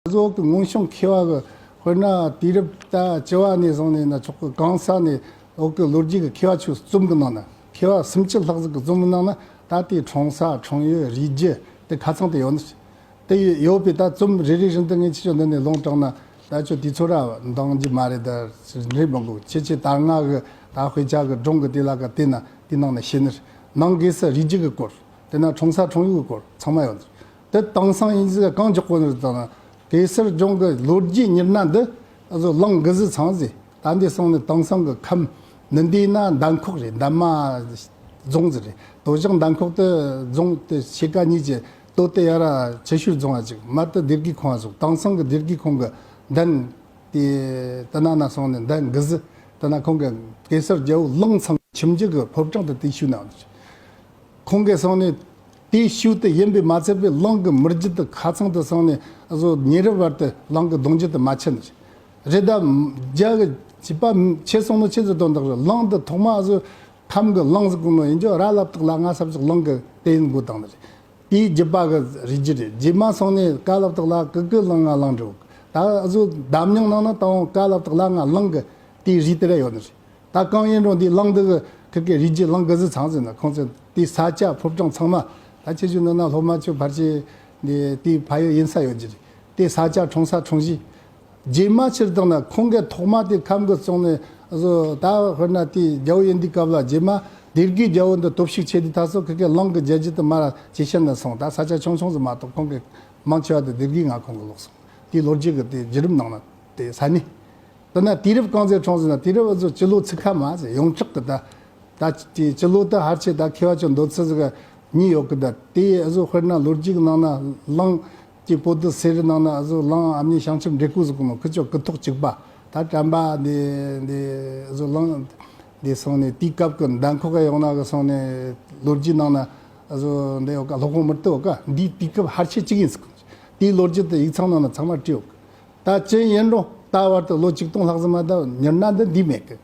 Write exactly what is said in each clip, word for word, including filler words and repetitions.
བཟོ་གི་སྔོན་བྱུང་མཁས་པ་གི་དཔེར་ན་དུས་རབས་ད་བཅུ་བ་ནས་བཟུང་ནས་ན་ཆོག་གི་གང་ས་ནས་འོག་གི་ལོ་རྒྱུས་ཀྱི་མཁས་པ་ཆོས་རྩོམ་གི་ནང་ན་མཁས་པ་སུམ་ཅུ་ལྷག་ཟིག་གི་རྩོམ་གི་ནང་ན་ད་ལྟའི་འཁྲུངས་ས་འཁྲུངས་ཡུལ་རིགས་རྒྱུད་དེ་ཁ་ཚང་དུ་ཡོད་ནི། དེ་ཡོད་པའི་ད་རྩོམ་རེ་རེ་བཞིན་དུ་ངས་ཁྱེད་ཚོ་འདི་ནས་ལུང་དྲངས་ན་ད་ཁྱོད་དུས་ཚོད་ར་འདང་རྒྱུ་མ་རེད། ད་འདྲེ་མི་དགོས། ཁྱེད་ཀྱི་ད་སྔ་གི་ད་དཔེ་ཆ་གི་སྒྲུང་གི་དེ་ལ་ག་དེ་ན་དེ་ནང་ན་ཤེས་ནི་རེད། ནང་གེ་སར་རིགས་རྒྱུད་ཀྱི་སྐོར། དེ་ན་འཁྲུངས་ས་འཁྲུངས་ཡུལ་གྱི་སྐོར་ཚང་མ་ཡོད། དེ་དེང་སང་ཡིན་ཟིག་གང་མགྱོགས་པོ་ནི་རེད་ད་ན། གེ་སར་ལྗོངས་ཀྱི་ལོ་རྒྱུས་ཉེར་ན་འདི་ཨ་ཟོ་གླིང་གི་ཟི་ཚང་ཟིག་ད་འདི་སོང་ནས་དེང་སང་གི་ཁམས་ནི་འདི་ན་འདན་ཁོག་རེད། འདན་མ་རྫོང་ཟིག་རེད། དོ་ཞག་འདན་ཁོག་དེ་རྫོང་དེ་ཕྱེད་ཀ་གཉིས་ཀྱི་དོ་དེ་ཡ་ར་ཆུ་ཤུར་རྫོང་ཨ་ཅིག་མ་དེ་སྡེ་དགེ་ཁོངས་ཨ་ཟོ། དེང་སང་གི་སྡེ་དགེ་ཁོངས་གི་འདན་དེ་དེ་ན་ན་སོང་ནས་འདན་གི་ཟི་དེ་ན་ཁོང་གི་གེ་སར་རྒྱལ་པོ་གླིང་ཚང་ཁྱིམ་རྒྱུད་གི་ཕོ་བྲང་དུ་དེ་ཞུ་ན། ཁོང་གིས་སོང་ནས་དེའི་ཤུལ་དུ་ཡིན་པས་མ་ཚད་པའི་གླིང་གི་མི་རྒྱུད་དུ་ཁ་ཚང་དུ་སོང་ནས་བཟོ་ཉེ་རབས་བར་དུ་གླིང་གི་གདུང་རྒྱུད་དུ་མ་ཆད་ནས་རེད། ད་རྒྱ་གི་བྱིས་པ་ཆེ་སོང་ནོ་ཆེ་ཟིག་དོན་དག་རེད། གླིང་དུ་ཐོག་མ་བཟོ་ཁམས་གི་གླིང་ཟིག་གོ་ནོ་ཡིན་ཅོ་ར་ལབ་དག་ལ་ང་ས་ཕྱོགས་གླིང་གི་དེ་ཡིན་དགོས་དང་ནི་རེད། དེའི་རྒྱུད་པ་གི་རིགས་རྒྱུད་རེད། རྗེས་མ་སོང་ནས་ཀ་ལབ་དག་ལ་ཀི་ཀི་གླིང་ང་གླིང་འགྲོ། ད་བཟོ་གདམས་ཉང་ནང་ན་ད་འོང་ཀ་ལབ་དག་ལ་ང་གླིང་གི་དེའི་རིགས་དེ་ར་ཡོད་ནི་རེད། ད་གང་ཡིན་རུང་འདི་གླིང་འདི་གི་ཁི་ཀའི་རིགས་རྒྱུད་གླིང་གི་ཟི་ཚང་ཟེར་ན་ཁོང་ཚོས་དེའི་ས་ཆ་ཕོ་བྲང་ཚང་མ་ད་ཁྱེད་ཚོའི་ནང་ན་སློབ་མ་ཚོས་ཕལ་ཆེར་འདི་དེའི་ཕ་ཡུལ་ཡིན་ས་ཡོད་ཀྱི་རེད། དེའི་ས་ཆ་འཁྲུངས་ས་འཁྲུངས་གཞིས་རྗེས་མ་ཕྱིར་བཏང་ན་ཁོང་གིས་ཐོག་མ་དེ་ཁམས་གི་བཙོང་ནས་བཟོ་ད་དཔེར་ན་དེའི་རྒྱལ་པོ་ཡིན་དུས་སྐབས་ལ་རྗེས་མ་སྡེ་དགེའི་རྒྱལ་པོ་འདི་སྟོབས་ཤུགས་ཆེ་དུས་ད་སོ་ཁི་ཀའི་གླིང་གི་རྒྱལ་རྒྱུད་དུ་མར་ཇེ་ཞན་ན་སོང་། ད་ས་ཆ་ཆུང་ཆུང་ཟིག་མ་གཏོགས་ཁོང་གི་མང་ཆེ་བ་དེ་སྡེ་དགེའི་མངའ་ཁོངས་གི་ལོག་སོང་། དེའི་ལོ་རྒྱུས་གི་དེ་བརྒྱུད་རིམ་ནང་ན་དེ་ས་གནས། དེ་ན་དུས་རབས་གང་ཚེ་འཁྲུངས་ཟེར་ན་དུས་རབས་ཨ་ཟོ་སྤྱི་ལོ་ཚིག་ཁ་མ་ཟེར་ཡོངས་གྲགས་ཀྱི་ད། ད་དེ་སྤྱི་ལོ་ད་ཧར་ཆེ་ད་མཁས་པ་ཚོ་འདོད་ཚུལ་ཟིག་གཉིས་ཡོད་གི། ད་དེ་ཨ་ཟོ་དཔེར་ན་ལོ་རྒྱུས་ཀྱི་ནང་ན་གླིང་གི་པོ་ཏི་སེ་རི་ནང་ན་ཨ་ཟོ་གླིང་ཨ་མྱེས་བྱང་ཆུབ་འབྲས་སྐུ་ཟིག་གི་ནོ་ཁི་ཆོ་ཀི་ཐོག་གཅིག་པ། ད་དྲན་པ་འདི་འདི་ཨ་ཟོ་གླིང་འདི་སོང་ནས་དེའི་སྐབས་ཀྱི་འདན་ཁོག་ག་ཡོང་ན་གི་སོང་ནས་ལོ་རྒྱུས་ནང་ན་ཨ་ཟོ་འདི་ཡོད་ཀ་སློབ་དཔོན་མུར་ཏི་ཡོད་ཀ་འདིའི་དུས་སྐབས་ཧར་ཆེ་གཅིག་ཡིན་ཟིག་དེའི་ལོ་རྒྱུས་དེ་ཡིག་ཚང་ནང་ན་ཚང་མ་བྲིས་ཡོད་གི། ད་ཅི་ཡིན་རུང་ད་བར་དུ་ལོ་ཆིག་སྟོང་ལྷག་ཙམ་མ་ད་ཉེར་ན་འདི་འདི་མེད་གི།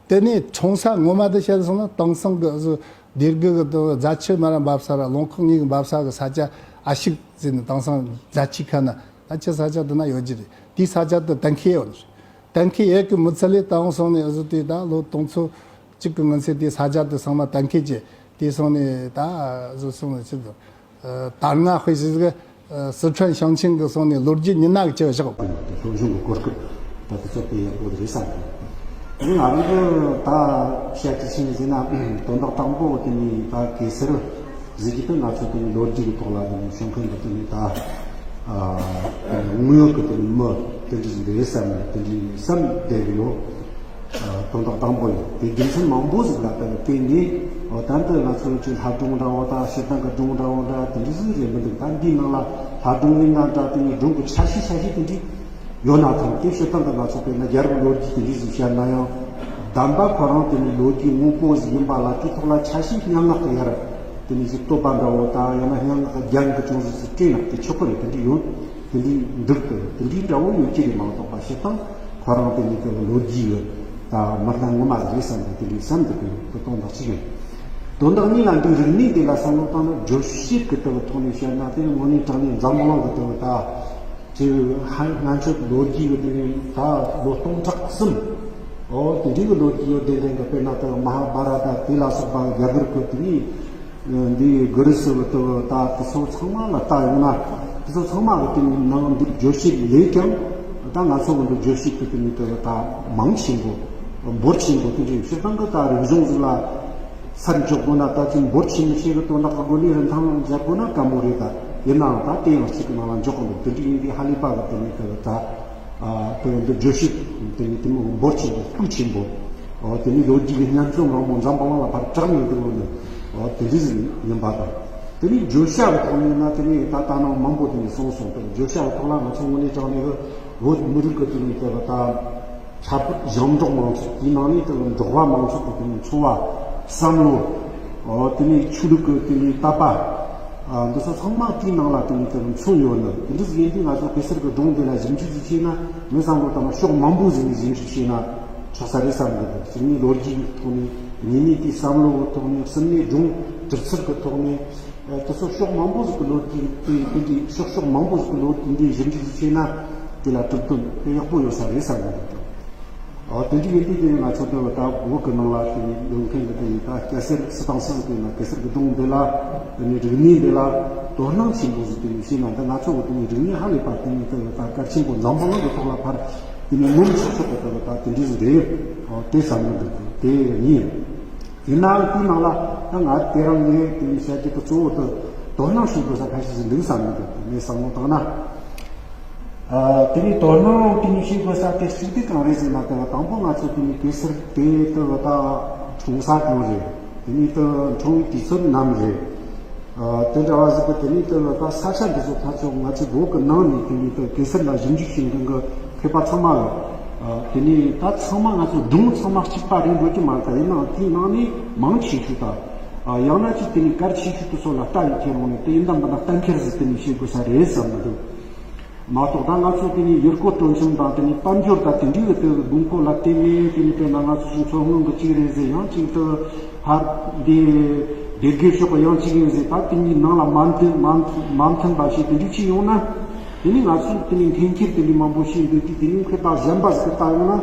དེ་ནས་འཁྲུངས་ས་ངོ་མ་དེ་བཤད་སོང་ན་དེང་སང་གི་བཟོ་སྡེ་དགེ་གི་དུ་རྫ་ཆུ་མ་ར་འབབ་ས་ར་ལུང་ཁོག་གཉིས་གི་འབབ་ས་གི་ས་ཆ་ཨ་ཤུག་ཟེར་ནས་དེང་སང་རྫ་ཆུ་ཁ་ན་ད་ཆུ་ས་ཆ་དེ་ན་ཡོད་ཀྱི་རེད། དེའི་ས་ཆ་དེ་གཏན་འཁེལ་ཡོད་ནི་རེད། གཏན་འཁེལ་ཡོད་གི་མི་ཚད་ལས་དེང་སང་ནས་བཟོ་དེ་ད་ལོ་སྟོང་ཚོ་གཅིག་གི་སྔོན་ཚེ་དེ་ས་ཆ་དེ་ཚང་མ་གཏན་འཁེལ་བྱས་དེ་སོང་ནས་ད་བཟོ་སོང་ནས་ཕྱིར་དུ། ད་སྔ་དཔེ་ཞིག་གི་སི་ཁྲོན་ཞིང་ཆེན་གི་སོང་ནས་ལོ་རྒྱུས་མི་སྣ་གི་ཆེ་བ་བཞག་སློབ་སྦྱོང་གི་གོ་སྐབས་ད་དེ་ཚོ་དཔེ་ཡག་པོ་རེད་བསམ་གི། ང་རང་གི་ད་བཤད་ཀྱི་ཕྱིན་ཟིན་ན་དོན་དག་དང་པོ་དེ་ནི་ད་གེ་སར་གཟིགས་ཀྱི་དེ་ང་ཚོ་དེ་ནི་ལོ་རྒྱུས་ཀྱི་ཐོག་ལ་དེ་ནི་བྱུང་མཁན་གི་དེ་ནི་ད་དངོས་ཡོད་ཀྱི་དེ་ནི་མི་དེ་འདྲ་ཞིག་རེད་བསམ་ནས་དེ་འདྲ་བསམ་བསྡད་ཡོད། དོན་དག་དང་པོ་ཡིན། དེ་རྒྱུ་མཚན་མང་པོ་ཞིག་ལ་བརྟེན་ནས་ད་ལྟ་ང་ཚོ་ཅིག་ལྷ་སྒྲུང་འདྲ་བོ་དང་སྤྱིར་བཏང་གི་སྒྲུང་འདྲ་བོ་འདྲ་དེ་འདྲ་ཟིག་རེད་མི་འདུག་ད་འདིའི་ནང་ལ་ལྷ་སྒྲུང་ཡིན་ན་འདྲ་དེ་ནི་སྒྲུང་གི་ཆ་ཤས་ཆ་ཤས་དེ་འདྲ་ཡོད་ན་ཐང་། དེ་སྤྱིར་བཏང་གི་ང་ཚོ་དཔེར་ན་རྒྱལ་རབས་ལོ་རྒྱུས་དེ་འདྲ་ཟིག་བཤད་ན་ཡང་གདམས་པ་ཁོ་རང་དེ་ནི་ལོ་རྒྱུས་དངོས་པོ་ཟིག་ཡིན་པ་ལ་དེའི་ཐོག་ལ་ཆ་ཤས་སྙན་ངག་གི་ཡར་དེ་ནི་ཟིག་བསྟོད་པ་འདྲ་བོ་དང་ཡང་ན་སྙན་ངག་གི་རྒྱན་གི་ཅུང་ཟིག་ཟིག་སྤྲས་ན་དེ་ཆོག་གི་རེད། དེ་འདྲ་ཡོད། དེ་འདྲའི་འདུག་གི། དེ་འདྲའི་འདྲ་བོ་ཡོད་ཀྱི་རེད་མ་གཏོགས་པ་སྤྱིར་བཏང་ཁོ་རང་དེ་ཉིད་ཀྱི་ལོ་རྒྱུས་ཡོད་ད་མི་སྣ་ངོ་མ་རེད་བསམ་པའི་དེ་འདྲའི་བསམ་འདུག་གི། དོན་དག་གཅིག་ཡིན། དོན་དག་གཉིས་ལ་འདི་རིག་གནས་དེ་ལ་བསམ་བློ་བཏང་ན་བརྗོད་བྱེད་ཀྱི་ལྟ་བུ་ཐོག་ནས་བཤད་ན་དེ་ནི་དངོས་གནས་དྲང་གནས་འཛམ་བུ་གླིང་གི་ལྟ་བུ་ད་དེ་ཧ་ང་ཚོའི་ལོ་རྒྱུས་ཀྱི་དེ་ནི་ད་ལོ་སྟོང་ཕྲག་གསུམ། ཨོ་དེ་འདྲའི་གི་ལོ་རྒྱུས་ཡོད་བསྡད་མཁན་གྱི་དཔེར་ན་ད་མ་ཧཱ་བྷ་ར་ཏ་དེ་ལ་སོགས་པ་རྒྱ་གར་གྱི་དེ་ནི་འདི་གུ་རུ་སི་བ་ཏུ་ད་དེ་ཚོ་ཚང་མ་ལ་ལྟ་ཡོང་ན་དེ་ཚོ་ཚང་མ་གི་དེ་ནི་ནང་འདི་བརྗོད་བྱེད་ལས་ཀྱང་ད་ང་ཚོ་གི་འདི་བརྗོད་བྱེད་ཀྱི་དེ་ནི་དེ་ད་མང་ཆེན་པོ་འབོར་ཆེན་པོ་དེ་འདྲའི་སྤྱིར་བཏང་གི་ད་རིག་གཞུང་ཟིག་ལ་སར་འཇོག་དགོས་ན་ད་ཅིག་འབོར་ཆེན་པོ་ཞིག་གི་དོན་དག་གི་སྒོ་ནས་རིན་ཐང་འཇལ་དགོས་ན་དཀའ་མོ་རེད། ད་ཡིན་ནའང་ད་དེ་ཡང་གཅིག་གི་ནང་ལ་འཇོག་གི་འདུག་དེ་འདྲའི་ཡིན་དུས་ཧ་ལས་པ་གི་དེ་ནི་དེ་ད། ཨ་དེ་འདི་བརྗོད་བྱེད་དེ་ནི་དེ་མོ་འབོར་ཆེན་པོ་སྤུས་ཆེན་པོ། ཨོ་དེ་ནི་ལོ་རྒྱུས་ཀྱི་སྙན་རྩོམ་མང་པོ་འཛམ་བུ་གླིང་ལ་ཕར་གྲགས་ནས་འདུག་ནི། ཨོ་དེ་འདྲ་ཟིག་ཡིན་པ་དང་། དེ་ནི་བརྗོད་བྱ་གི་ཐོག་ནས་ན་དེ་ནི་ད་ལྟ་ནང་མང་པོ་དེ་ནི་གསུངས་སོང་། དེ་བརྗོད་བྱ་གི་ཐོག་ལ་ང་ཚོ་དངོས་གནས་དྲང་གནས་གི་བོད་མི་རིགས་ཀྱི་དེ་ནི་དེ་ལ་ད་ཁྱད་པར་ཞིང་འབྲོག་མང་ཚོགས་དེའི་ནང་ནས་དེ་ལ་འབྲོག་པ་མང་ཚོགས་ཀྱི་དེ་ནི་འཚོ་བ་བསམ་བློ། ཨོ་དེ་ནི་ཆོས་ལུགས་ཀྱི་དེ་ནི་དད་པ། ཨ་འདི་ཚོ་ཚང་མ་དེའི་ནང་ལ་དེ་ནི་དེ་མཚོན་ཡོད་ནི། དེ་འདྲ་ཟིག་ཡིན་དུས་ང་ཚོ་གེ་སར་གྱི་སྒྲུང་དེ་ལ་ཞིབ་འཇུག་ཟིག་བྱས་ན་མི་བཟང་པོ་དང་ཕྱོགས་མང་པོ་ཟིག་ནས་ཞིབ་འཇུག་བྱས་ན་ཆོག་ས་རེད་བསམ་གི་འདུག་གཅིག་ནི་ལོ་རྒྱུས་ཀྱི་ཐོག་ནས། གཉིས་ནི་དེའི་བསམ་བློ་གི་ཐོག་ནས། གསུམ་ནི་སྒྲུང་གྲུབ་ཚུལ་གྱི་ཐོག་ནས། དེ་ཚོ་ཕྱོགས་མང་པོ་ཟིག་གི་ལོ་རྒྱུས་དེ་དེ་འདྲའི་ཕྱོགས་ཕྱོགས་མང་པོ་ཟིག་གི་ལོ་རྒྱུས་འདི་ཞིབ་འཇུག་བྱས་ན་དེ་ལ་གྲུབ་དོན་དཔེ་ཡག་པོ་ཡོད་ས་རེད་བསམ་གི་འདུག། ཨོ་དེ་འདྲ་ཡིན་དུས་དེ་ང་ཚོ་དེ་ད་བོད་ཀྱི་ནང་ལ་དེ་ནས་ཡོད་མཁན་གྱི་དེ་ནས་ད་སྐད་ཟུར་སུ་དང་སུ་ཟིག་དེ་ན་སྐད་ཟུར་གྱི་སྒྲུང་འདི་ལ་དེ་ནས་རིག་གནས་འདི་ལ་དོ་སྣང་ཆེན་པོ་ཟིག་དེ་ནས་བྱས་ན་འདི་ང་ཚོ་གི་དེ་ནས་རིག་གནས་ཧ་ལས་པ་དེ་ནས་དེ་ད་གལ་ཆེན་པོ་འཛམ་བུ་གླིང་གི་ཐོག་ལ་ཕར་དེ་ནས་ངོམ་ཆོག་ཆོག་གི་དེ་ད་དེ་འདྲ་ཟིག་རེད། ཨོ་དེ་བསམ་གི་འདུག། དེ་གཉིས། དེ་ནའང་དེའི་ནང་ལ་ད་ང་དེ་རང་ངས་དེ་ནས་བཤད་རྒྱུ་དེ་གཙོ་བོ་དེ་དོ་སྣང་བྱེད་དགོས་ས་ཁ་ཤས་ཤིག་འདུག་བསམ་གི་འདུག། ངས་བསམ་བློ་བཏང་ན། ཨ་དེ་ནས་དོ་སྣང་དེ་ནས་བྱེད་དགོས་ས་དེ་གཅིག་དེ་གང་རེད་ཟེར་ན། དེ་ལ་དང་པོ་ང་ཚོ་དེ་ནས་གེ་སར་དེ་དེ་ལ་ད་འཁྲུངས་ས་གང་རེད། དེ་ནས་དེ་འཁྲུངས་དུས་ཚོད་ནམ་རེད། ཨ་དེ་འདྲ་བ་ཟིག་གི་དེ་ནས་དེ་ལ་ད་ས་ཆ་འདི་ཚོ་ཐམས་ཅད་ང་ཚོའི་བོད་ཀྱི་ནང་ནས་དེ་ནས་དེ་གེ་སར་ལ་ཞིབ་འཇུག་བྱེད་མཁན་གྱི་མཁས་པ་ཚང་མ་ལ། ཨ་དེ་ནས་ད་ཚང་མ་ང་ཚོ་སྒྲུང་ཚང་མ་གཅིག་པ་རེད་འགྲོ་གི་མ་རེད། ད་ཡིན་ནའང་དེའི་ནང་ནས་མང་ཆེ་ཤོས་ད། ཨ་ཡང་ན་ཅིག་དེ་ནས་གལ་ཆེ་ཤོས་དེ་ཚོ་ལ་ལྟ་ཡི་ཁྱེར་འོང་ནས་དེ་ཡིན་དམ་པ་ན་གཏན་འཁེལ་ཟིག་དེ་ནས་བྱེད་དགོས་ས་རེད་བསམ་གི་འདུག། མ་གཏོགས་ད་ང་ཚོ་དེ་ནས་ཡུལ་སྐོར་སྤྲོ་འཆམ་དང་དེ་ནས་དཔལ་འབྱོར་དང་དེ་འདྲའི་གི་དེ་དགོས་མཁོ་ལ་བརྟེན་ནས་དེ་ནས་དཔེར་ན་ང་ཚོ་ཚོ་སྔོན་གི་གཅིག་རེད་ཟེར། ཡང་གཅིག་ཏུ་ཕར་འདི་སྡེ་དགེ་ཕྱོགས་གི་ཡང་གཅིག་ཡིན་ཟེར། ད་དེ་གཉིས་ནང་ལ་མ་མཐུན་མ་མཐུན་མ་མཐུན་པ་ཞིག་དེ་འདྲ་ཅིག་ཡོང་ན། དེ་ནས་ང་ཚོས་དེ་ནས་འཐེན་འཁྱེར་དེ་འདྲ་མང་པོ་བྱས་འདུག་དུས། དེ་ནས་མཁས་པ་གཞན་པ་ཟིག་གིས་ལྟ་ཡོང་ན།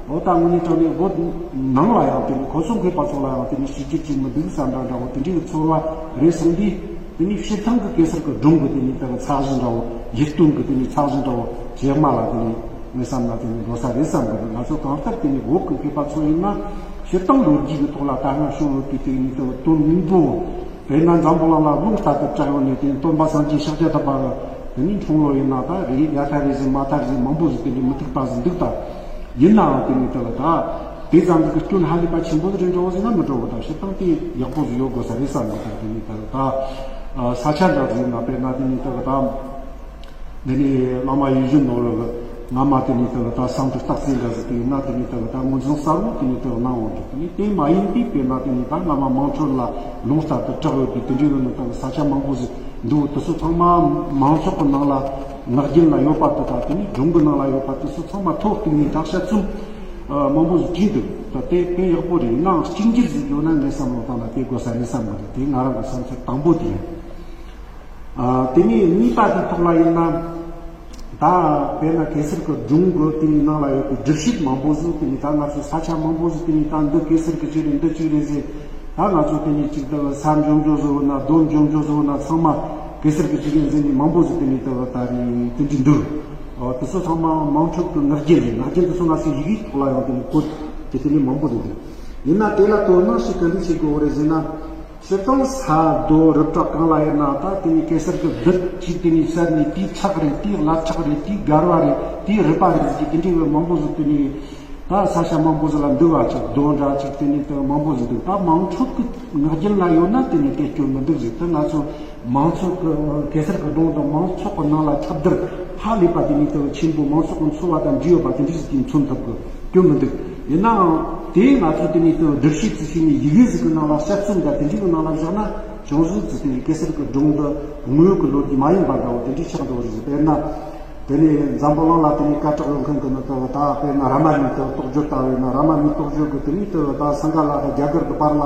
འོ་ད་དངོས་གནས་དྲང་གནས་བོད་ནང་ལ་ཡང་དེ་ནས་ཁོ་ཚོ་མཁས་པ་ཚོ་ལ་ཡང་དེ་ནས་བྱས་རྒྱུ་ཅིག་མི་འདུག་བསམ་འདྲ་འདྲ་བོ་དེ་འདྲའི་ཚོར་བ་རེ་སོང་དུས། དེ་ནས་སྤྱིར་བཏང་གི་གེ་སར་གྱི་སྒྲུང་གི་དེ་ནས་ད་ཚད་གཞི་འདྲ་བོ། ཡིད་རྟོན་གྱི་དེ་ནས་ཚད་གཞི་འདྲ་བོ་ཇེ་དམའ་ལ་དེ་ནས་ངས་བསམ་ན་དེ་ནས་འགྲོ་ས་རེད་བསམ་གི་འདུག། ང་ཚོ་གང་ལྟར་དེ་ནས་བོད་ཀྱི་མཁས་པ་ཚོ་ཡིན་ན་སྤྱིར་བཏང་ལོ་རྒྱུས་ཀྱི་ཐོག་ལ་ད་སྔ་བྱུང་ཡོད་པའི་དེ་ནས་ད་དོན་སྙིང་པོ། དཔེར་ན་འཛམ་བུ་གླིང་ལ་རླུང་ལྟར་དུ་གྲགས་ཡོད་ནས་དེ་ནས་སྟོན་པ་སངས་རྒྱས་ཤཱཀྱ་ཐུབ་པ་དེ་ནས་འཁྲུངས་ལོ་ཡིན་ན་ད་རེད། ཡ་ཐ་རེད་ཟེར་མ་ཐ་རེད་ཟེར་མང་པོ་ཟིག་དེ་འདྲའི་མི་ཐུབ་པ་ཟིག་འདུག་ད། ཡིན་ནའང་དེ་ནས་ད་ལ་ད་དེ་ཙམ་ཟིག་གི་སྐྱོན་ཧ་ལས་པ་ཆེན་པོ་ཟིག་རེད་འགྲོ་བ་ཟེར་ན་མི་འགྲོ་བ། ད་སྤྱིར་བཏང་དེ་ཡག་པོ་ཟིག་ཡོད་དགོས་ས་རེད་བསམ་གི་འདུག། དེ་ནས་ད་ལ་ད་ས་ཆ་འདྲ་ཟིག་ཡིན་ན། དཔེར་ན་དེ་ནས་ད་ལ་ད། འདི་ནི་བླ་མ་ཡིད་བཞིན་ནོར་བུ་གི་སྔ་མ་དེ་ནས་དེ་ད་སང་དུ་སྟག་རྩེ་འདྲ་ཟིག་དེ་ཡིན་ན། དེ་ནས་དེ་ད་ངོས་འཛིན་གསལ་བོ་དེ་ནས་དེ་གནང་འོང་འདུག། དེ་ནས་དེ་མ་ཡིན་པའི་དཔེར་ན་དེ་ནས་ད་སྔ་མ་དམངས་ཁྲོད་ལ་རླུང་ལྟར་དུ་གྲགས་ཡོད་པའི་དེ་འདྲའི་ནང་དུ་ས་ཆ་མང་པོ་ཟིག་འདུག། དེ་ཚོ་ཚང་མ་མང་ཚོགས་ཀྱི་ནང་ལ་ངག་རྒྱུན་ལ་ཡོད་པ་དེ་དང་། དེ་ནས་སྒྲུང་གི་ནང་ལ་ཡོད་པ་དེ་ཚོ་ཚང་མ་ཐོ་གཏུགས་ནས་ད་དཔྱད་རྩོམ་མང་པོ་ཟིག་བྲིས་འདུག། ད་དེ་དཔེ་ཡག་པོ་རེད། ཡིན་ནའང་གཅིག་གྱུར་ཟིག་ཡོད་ན་ངས་བསམ་བློ་བཏང་ན་དེ་དགོས་ས་རེད་བསམ་གི་རེད། དེ་ང་རང་གི་བསམ་ཚུལ་དང་པོ་དེ་ཡིན། ཨ། དེ་ནས་གཉིས་པ་དེའི་ཐོག་ལ་ཡིན་ན། ད་དཔེར་ན་གེ་སར་གྱི་སྒྲུང་གི་དེའི་ནང་ལ་ཡོད་པའི་སྒྲུབ་བྱེད་མང་པོ་ཟིག། དེ་ནས་ད་ང་ཚོ་ས་ཆ་མང་པོ་ཟིག་དེ་ནས་ད་འདི་གེ་སར་གྱི་ཅིག་རེད། འདི་ཅིག་རེད་ཟེར། ད་ང་ཚོ་དེ་ནས་ཅིག་ད་ས་འཇོམས་རྒྱུ་ཟེར་བ་ན། རྡོ་འཇོམས་རྒྱུ་ཟེར་བ་ན། ཚང་མ་གེ་སར་གྱི་ཅིག་རེད་ཟེར་ནས་མང་པོ་ཟིག་དེ་ནས་ད་ད་རེད། དེ་འདྲ་འདུག། ཨོ། དེ་ཚོ་ཚང་མ་དམངས་ཁྲོད་ཀྱི་ངག་རྒྱུན་རེད། ངག་རྒྱུན་དེ་ཚོ་ང་ཚོའི་ཡི་གེའི་ཐོག་ལ་ཡང་དེ་ནས་བཀོད་དེ་དེ་ནས་མང་པོ་ཟིག་འདུག། ཡིན་ན་དེ་ལ་དོ་སྣང་ཞིག་ག་འདྲ་བྱེད་དགོས་རེད་ཟེར་ན། སྤྱིར་བཏང་ས་རྡོ་རི་བྲག་གང་ལ་ཡིན་ན་ད་དེ་ནས་གེ་སར་གྱི་རྡུལ་གཅིག་དེ་ནས་ཟེར་ནས། དེའི་ཕྱག་རེད། དེའི་བླ་ཕྱག་རེད། དེའི་སྒར་བ་རེད། དེའི་རུས་པ་རེད་ཟེར་གྱི་དེ་འདྲའི་བའི་མང་པོ་ཟིག་དེ་ནས་ད་ས་ཆ་མང་པོ་ཟིག་ལ་འདུག་པ། ཅིག་རྡོ་འདྲ་ཅིག་དེ་ནས་ད་མང་པོ་ཟིག་འདུག། ད་དམངས་ཁྲོད་ཀྱི་ངག་རྒྱུན་ལ་ཡོད་ན་དེ་ནས་དེ་སྐྱོན་མི་འདུག་ཟེར། ད་ང་ཚོ་མང་ཚོགས་ཀྱི་གེ་སར་གྱི་སྒྲུང་དང་མང་ཚོགས་ཀྱི་ནང་ལ་ཁྱབ་བརྡལ་ཧ་ལས་པ་དེ་ནས་ད་ཆེན་པོ། མང་ཚོགས་ཀྱི་འཚོ་བ་དང་འབྲེལ་ཡོད་པ་དེ་འདྲ་ཟིག་དེ་མཚོན་ཐུབ་གི། སྐྱོན་མི་འདུག། ཡིན་ནའང་དེ་ང་ཚོ་དེ་ནས་དེ་སྒྲུབ་བྱེད་ཅིག་བྱས་ནས་ཡི་གེ་ཟིག་གི་ནང་ལ་དཔྱད་རྩོམ་དང་དེ་འདྲའི་གི་ནང་ལ་བཞག་ན། ཅུང་ཟད་ཅིག་དེ་ནས་གེ་སར་གྱི་སྒྲུང་འདི་དངོས་ཡོད་ཀྱི་ལོ་རྒྱུས་མ་ཡིན་པ་འདྲ་བོ་དེ་འདྲའི་ཆགས་འགྲོ་བ་རེད་ཟེར། དཔེར་ན། དེ་ནས་འཛམ་བུ་གླིང་ལ་དེ་ནས་སྐད་གྲགས་ཡོད་མཁན་གྱི་ནི་དེ་ད་དཔེར་ན་རཱ་མ་ཎའི་དེ་རྟོགས་བརྗོད་ལྟ་བུ་ཡིན་ན། རཱ་མ་ཎའི་རྟོགས་བརྗོད་ཀྱི་དེ་ནས་དེ་ད་སིངྒ་ལ་དང་རྒྱ་གར་གྱི་བར་ལ་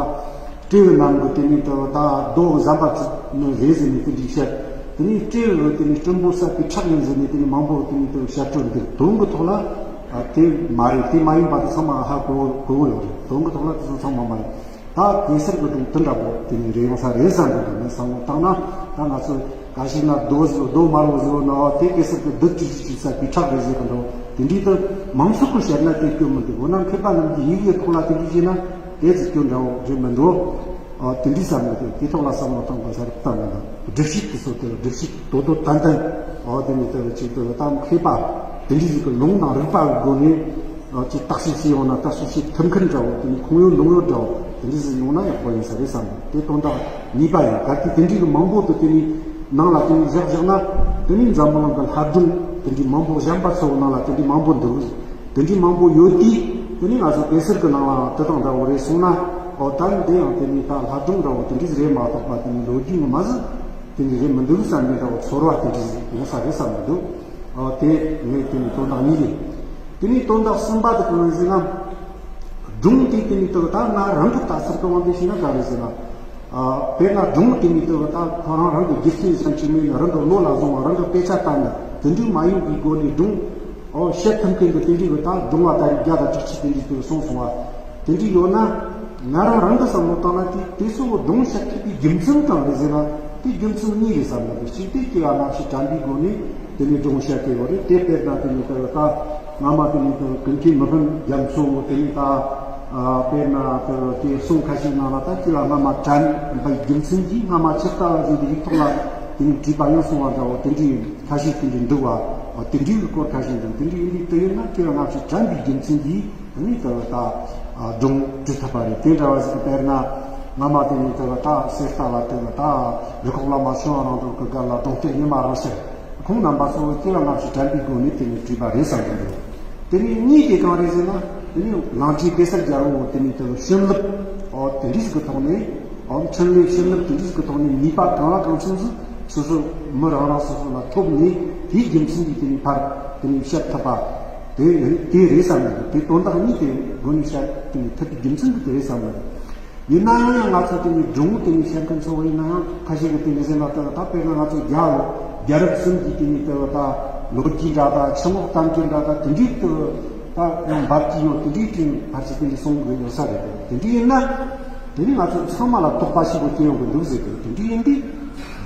སྤྲེའུ་རྣམས་ཀྱི་དེ་ནས་དེ་ད་རྡོ་གི་ཟམ་པ་ནི་རེད་ཟེར་ནས་དེ་འདྲའི་བཤད། དེ་ནས་སྤྲེའུ་གི་དེ་ནས་སྤྲིན་པོ་བསད་པའི་ཁྲག་ཡིན་ཟེར་ནས་དེ་ནས་མང་པོ་དེ་ནས་དེ་བཤད་སྲོལ་འདུག། དོན་གྱི་ཐོག་ལ་དེ་མ་རེད། དེ་མ་ཡིན་པ་དེ་ཚང་མ་ཧ་གོ་གོ་གི་ཡོད་རེད། དོན་གྱི་ཐོག་ལ་དེ་ཚོ་ཚང་མ་མ་རེད། ད་གེ་སར་གྱི་སྒྲུང་དེ་འདྲ་པོ་དེ་ནས་རེ་ཡོང་ས་རེད་བསམ་གི་འདུག། ངས་བསམ་བློ་བཏང་ན། ད་ང་ཚོས་ག་ཞིག་ན་རྡོ་ཟེར། རྡོ་དམར་པོ་ཟེར་བ་ན། ཨོ་དེ་གེ་སར་གྱི་རྡུལ་ཅིག་ཅིག་ཅིག་ཟེར་བའི་ཁྲག་རེད་ཟེར་གི་འདུག། དེ་འདྲའི་དེ་མང་ཚོགས་ཀྱིས་བཤད་ན་དེ་སྐྱོན་མི་འདུག། འོ་ན་མཁས་པ་རྣམས་ཀྱིས་ཡི་གེའི་ཐོག་ལ་དེ་འདྲ་བྱས་ན་དེ་ཅིག་སྐྱོན་འདྲ་བོ་རེད་མི་འདུག། ཨོ་དེ་འདྲའི་བསམ་གི་འདུག། དེ་ཐོག་ལ་བསམ་བློ་བཏང་དགོས་ས་རེད་བསམ་གི་འདུག། སྒྲུབ་བྱེད་དེ་ཚོ་དེ་སྒྲུབ་བྱེད་དོ་དོ་ཏན་ཏན། ཨོ་དེ་ནས་དེ་ཅིག་དེ་ད་མཁས་པ་དེ་འདྲའི་ཞིག་གི་ལུང་དང་རིགས་པ་གི་སྒོ་ནས། ཨ་ཅིག་བརྟག་དཔྱད་བྱས་ཡོང་ན། ད་སུ་ཞིག་ཐུབ་མཁན་འདྲ་བོ། དེ་ནས་ཁུངས་ཡོད་ལུང་ཡོད་འདྲ་བོ་དེ་འདྲ་ཟིག་ཡོང་ན་ཡག་པོ་ཡིན་ས་རེད་བསམ། དེ་དོན་དག་གཉིས་པ་ཡིན། གལ་ཏེ་དེ་འདྲའི་གི་མང་པོ་དེ་དེ་ནས་ནང་ལ་དེ་ནས་བཞག་བཞག་ན། དེ་ནས་འཛམ་བུ་གླིང་གི་ལྷ་སྒྲུང་དེ་འདྲའི་མང་པོ། གཞན་པ་ཚོ་ནང་ལ་དེ་འདྲའི་མང་པོ་འདུག། དེ་འདྲའི་མང་པོ་ཡོད་དུས། དེ་ནས་ང་ཚོ་གེ་སར་གི་ནང་ལའང་དེ་དང་འདྲ་བོ་རེད་སོང་ན། ཨོ་ད་འདི་ཡང་དེ་ནས་ད་ལྷ་སྒྲུང་འདྲ་བོ་དེ་འདྲ་ཟིག་རེད་མ་གཏོགས་པ། དེ་ནས་ལོ་རྒྱུས་ངོ་མ་ཟིག་དེ་འདྲ་རེད་མི་འདུག་བསམ་པའི་འདྲ་བོ་ཚོར་བ་དེ་འདྲ་ཟིག་ཡོང་ས་རེད་བསམ་གི་འདུག། ཨོ་དེ་ངས་དེ་ནས་དོན་དག་གཉིས་རེད། དེ་ནས་དོན་དག་གསུམ་པ་དེ་གང་རེད་ཟེར་ན། སྒྲུང་དེ་དེ་ནས་དེ་ད་ང་རང་གི་ལྟ་ཚུལ་གི་དབང་དུ་བྱས་ན་ག་རེ་ཟེར་ན། ཨ། དཔེར་ན་སྒྲུང་དེ་ནི་དེ་བ་ད་ཁོ་རང་རང་གི་རྒྱུ་རྐྱེན་ཙམ་ཅིག་མིན་ན། རང་གི་བློ་ལ་བཟུང་བ། རང་གི་དཔེ་ཆ་ལྟ་ན་དེ་འདྲའི་མ་ཡིན་པའི་སྒོ་ནས་སྒྲུང་ཨོ་བཤད་ཐུབ་མཁན་གྱི་དེ་འདྲའི་བ་ད་སྒྲུང་བ་ད་རེས་བརྒྱ་དང་བཅུ་གཅིག་དེ་འདྲའི་དེ་སོང་སོང་བ། དེ་འདྲའི་ཡོད་ན། ང་རང་རང་གི་བསམ་བློ་བཏང་ན་དེ་དེ་ཚོ་སྒྲུང་བཤད་ཐུབ་པའི་རྒྱུ་མཚན་གང་རེད་ཟེར་ན། དེ་རྒྱུ་མཚན་གཉིས་རེད་བསམ་གི་འདུག་གཅིག་དེ་སྐྱེ་བ་སྔ་ཕྱི་དྲན་པའི་སྒོ་ནས་དེ་ནས་སྒྲུང་བཤད་ཀྱི་ཡོད་རེད། དེ་དཔེར་ན་དེ་ནས་དེ་བ་ད་སྔ་མ་དེ་ནས་དེ་ཀུན་མཁྱེན་མི་ཕམ་རྒྱ་མཚོ་དེ་ནས་ད། ཨ། དཔེར་ན་དེ་དེ་གསུང་ཁ་ཤས་ནང་ལ་ད་སྐྱེ་བ་སྔ་མ་དྲན་པའི་རྒྱུ་མཚན་གྱིས་སྔ་མ་ཇི་ལྟ་བ་བཞིན་དུ་ཡིག་ཐོག་ལ་དེ་ནས་བྲིས་པ་ཡང་གསུང་བ་འདྲ་བོ་དེ་འདྲའི་ཁ་ཤས་དེ་འདྲའི་འདུག་བ། དེ་འདྲའི་སྐོར་ཁ་ཤས་འདུག་དེ་འདྲའི་ཡིན་དུས་དེ་ཡིན་ན་སྐྱེ་བ་སྔ་ཕྱི་དྲན་པའི་རྒྱུ་མཚན་གྱིས་དེ་ནས་དེ་ད་སྒྲུང་བྲིས་ཐུབ་པ་རེད། དེ་འདྲ་བ་ཞིག་དཔེར་ན་སྔ་མ་དེ་ནས་དེ་ད་གསེར་རྟ་ལ་དེ་ད་ལས་ཁོག་བླ་མ་ཆོས་དབང་རང་གྲོལ་གྱི་སྐབས་ལ་སྒྲུང་གཏེར་ཉི་མ་རང་ཤར། ཁོང་རྣམ་པ་ཚོ་སྐྱེ་བ་སྔ་ཕྱི་དྲན་པའི་སྒོ་ནས་དེ་ནས་བྲིས་པ་རེད་བསམ་གྱི་འདུག་དེ་ནས་གཉིས་དེ་གང་རེད་ཟེར་ན། དེ་ནས་གླིང་རྗེ་གེ་སར་རྒྱལ་པོ་དེ་ནས་དེ་བྱིན་རླབས་ཨོ་དེ་འདྲ་ཞིག་གི་ཐོག་ནས། ཨོ་འཕྲིན་ལས་བྱིན་རླབས་དེ་འདྲ་ཞིག་གི་ཐོག་ནས་ནུས་པ་གང་ལ་གང་འཚམ་ཞིག་སོ་སོ་མི་རང་རང་སོ་སོ་ལ་ཐོབ་ནས། དེའི་རྒྱུ་མཚན་གྱིས་དེ་ནས་ཕར་དེ་ནས་བཤད་ཐུབ་པ་དེ་དེ་རེད་བསམ་གྱི་འདུག་དེ་དོན་དག་གཉིས་དེ་སྒོ་ནས་བཤད་དེ་ནས་ཐུབ་པའི་རྒྱུ་མཚན་གྱིས་དེ་རེད་བསམ་གྱི་འདུག་ཡིན་ན་ཡང་ཡང་ང་ཚོ་དེ་ནས་སྒྲུང་དེ་ནས་བཤད་མཁན་ཚོ་ཡིན་ན་ཡང་ཁ་ཤས་ཀྱིས་དེ་ནས་ཟེར་ན། ད་ད་དཔེར་ན་ང་ཚོ་རྒྱལ་བོ་རྒྱལ་རབས་གསུམ་གྱི་དེ་ནས་དེ་བ་ད་ལོ་རྒྱུས་འདྲ་ད་ཆུ་ངོགས་གཏམ་རྒྱུད་འདྲ་ད་དེ་འདྲའི་དེ་ད་ཡང་འབབ་ཀྱི་ཡོད། དེ་འདྲའི་དྲིན་ཕལ་ཆེར་དེ་འདྲའི་གསུང་གི་ཡོད་ས་རེད། དེ་འདྲའི་ཡིན་ན་དེ་ནས་ང་ཚོ་ཚང་མ་ལ་དོགས་པ་ཞིག་གི་སྐྱེ་ཡོང་གི་འདུག་ཟེར་གི། དེ་འདྲའི་ཡིན་དུས་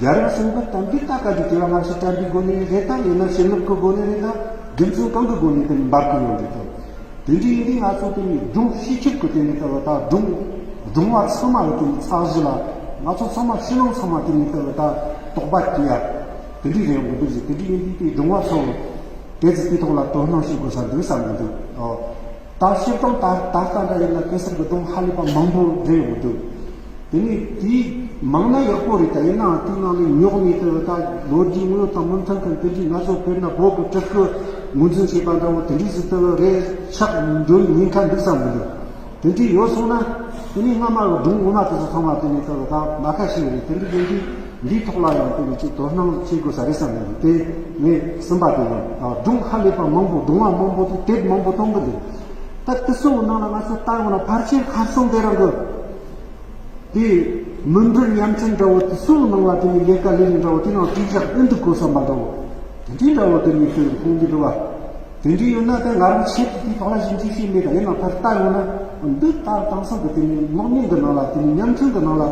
རྒྱལ་རབས་གསུམ་གྱི་གཏམ་རྒྱུད་ད་ག་དུས་སྐྱེ་བ་སྔ་ཕྱི་དྲན་པའི་སྒོ་ནས་རེད་དམ། ཡིན་ན་བྱིན་རླབས་ཀྱི་སྒོ་ནས་རེད་དམ། རྒྱུ་མཚན་གང་གི་སྒོ་ནས་དེ་ནས་འབབ་ཀྱི་ཡོད་རེད་དམ། དེ་འདྲའི་ཡིན་དུས་ང་ཚོ་དེ་ནས་སྒྲུང་སྤྱི་ཁྱབ་ཀྱི་དེ་ནས་ལྟ་བུ་ད་སྒྲུང་སྒྲུང་བ་ཚང་མ་ལ་དེ་ནས་ཚགས་གཞི་ལ་ང་ཚོ་ཚང་མ་ཕྱི་ནང་ཚང་མ་དེ་ནས་ལྟ་བུ་ད་དོགས་པ་སྐྱེ་ཡ་དེ་འདྲའི་རེད་འོང་གི་འདུག་ཟེར། དེ་འདྲའི་ཡིན་དུས་དེ་སྒྲུང་བ་ཚོ་དེ་ཚོ་དེའི་ཐོག་ལ་དོ་སྣང་བྱེད་དགོས་ས་འདུག་བསམ་གི་འདུག་ཨོ། ད་སྤྱིར་བཏང་ད་ད་ལྟ་འདྲ་ཡིན་ན་གེ་སར་གྱི་སྒྲུང་ཧ་ལས་པ་མང་པོ་འདྲེས་ཡོང་གི་འདུག་དེ་ནས་དེའི་མང་ན་ཡག་པོ་རེད། ད་ཡིན་ནའང་དེའི་ནང་ནས་ཉོག་ནས་ལྟ་བུ་ད་ལོ་རྒྱུས་དངོས་ཡོད་དང་མི་མཐུན་མཁན་དེ་འདྲའི་ང་ཚོ་དཔེར་ན་བོད་ཀྱི་སྤྲུལ་སྐུ་ངོས་འཛིན་བྱས་པ་འདྲ་བོ་དེ་འདྲའི་ཟིག་ལྟ་བུ་རེད་ཆགས་འགྲོ་ཉེན་ཁ་འདུག་བསམ་གི་འདུག་དེ་འདྲའི་ཡོད་སོང་ན་དེ་ནས་སྔ་མ་གི་སྒྲུང་ངོ་མ་དེ་ཚོ་ཚང་མ་དེ་ནས་ལྟ་བུ་ད་མ་ཁ་ཤས་རེད། དེ་འདྲའི་ཡིན་དུས་འདིའི་ཐོག་ལ་ཡང་དེ་ནས་ཅིག་དོ་སྣང་བྱེད་དགོས་ས་རེད་བསམ་གི་འདུག་དེ་ངས་གསུམ་པ་དེ་ཡིན། སྒྲུང་ཧ་ལས་པ་མང་པོ་སྒྲུང་བ་མང་པོ་དང་དེབ་མང་པོ་གཏོང་གི་འདུག་ད་དེ་ཚོའི་ནང་ལ་ང་ཚོ་ལྟ་ཡོང་ན་ཕལ་ཆེར་ཁ་སང་དེ་རིང་གི་དེ་མུན་པའི་བརྙན་འཕྲིན་འདྲ་བོ་དེ་ཚོའི་ནང་ལ་དེ་ནས་ལས་ཀ་ལས་ནས་འདྲ་བོ་དེ་ནང་བྲིས་བཞག་ཨེ་འདུག་གོ་བསམ་པ་འདྲ་བོ་དེ་འདྲའི་འདྲ་བོ་དེ་ནས་དེ་མཐོང་གི་འདུག་བ། དེ་འདྲའི་ཡོད་ན་ད་ང་རང་ཆེད་དུ་དེའི་ཐོག་ལ་ཞིབ་འཇུག་བྱས་མེད། ད་ཡིན་ནའང་ཕར་ལྟ་ཡོང་ན་འདི་ལྟར་དེང་སང་གི་དེ་ནས་ངོགས་མིན་གི་ནང་ལ་དེ་ནས་བརྙན་འཕྲིན་གི་ནང་ལ་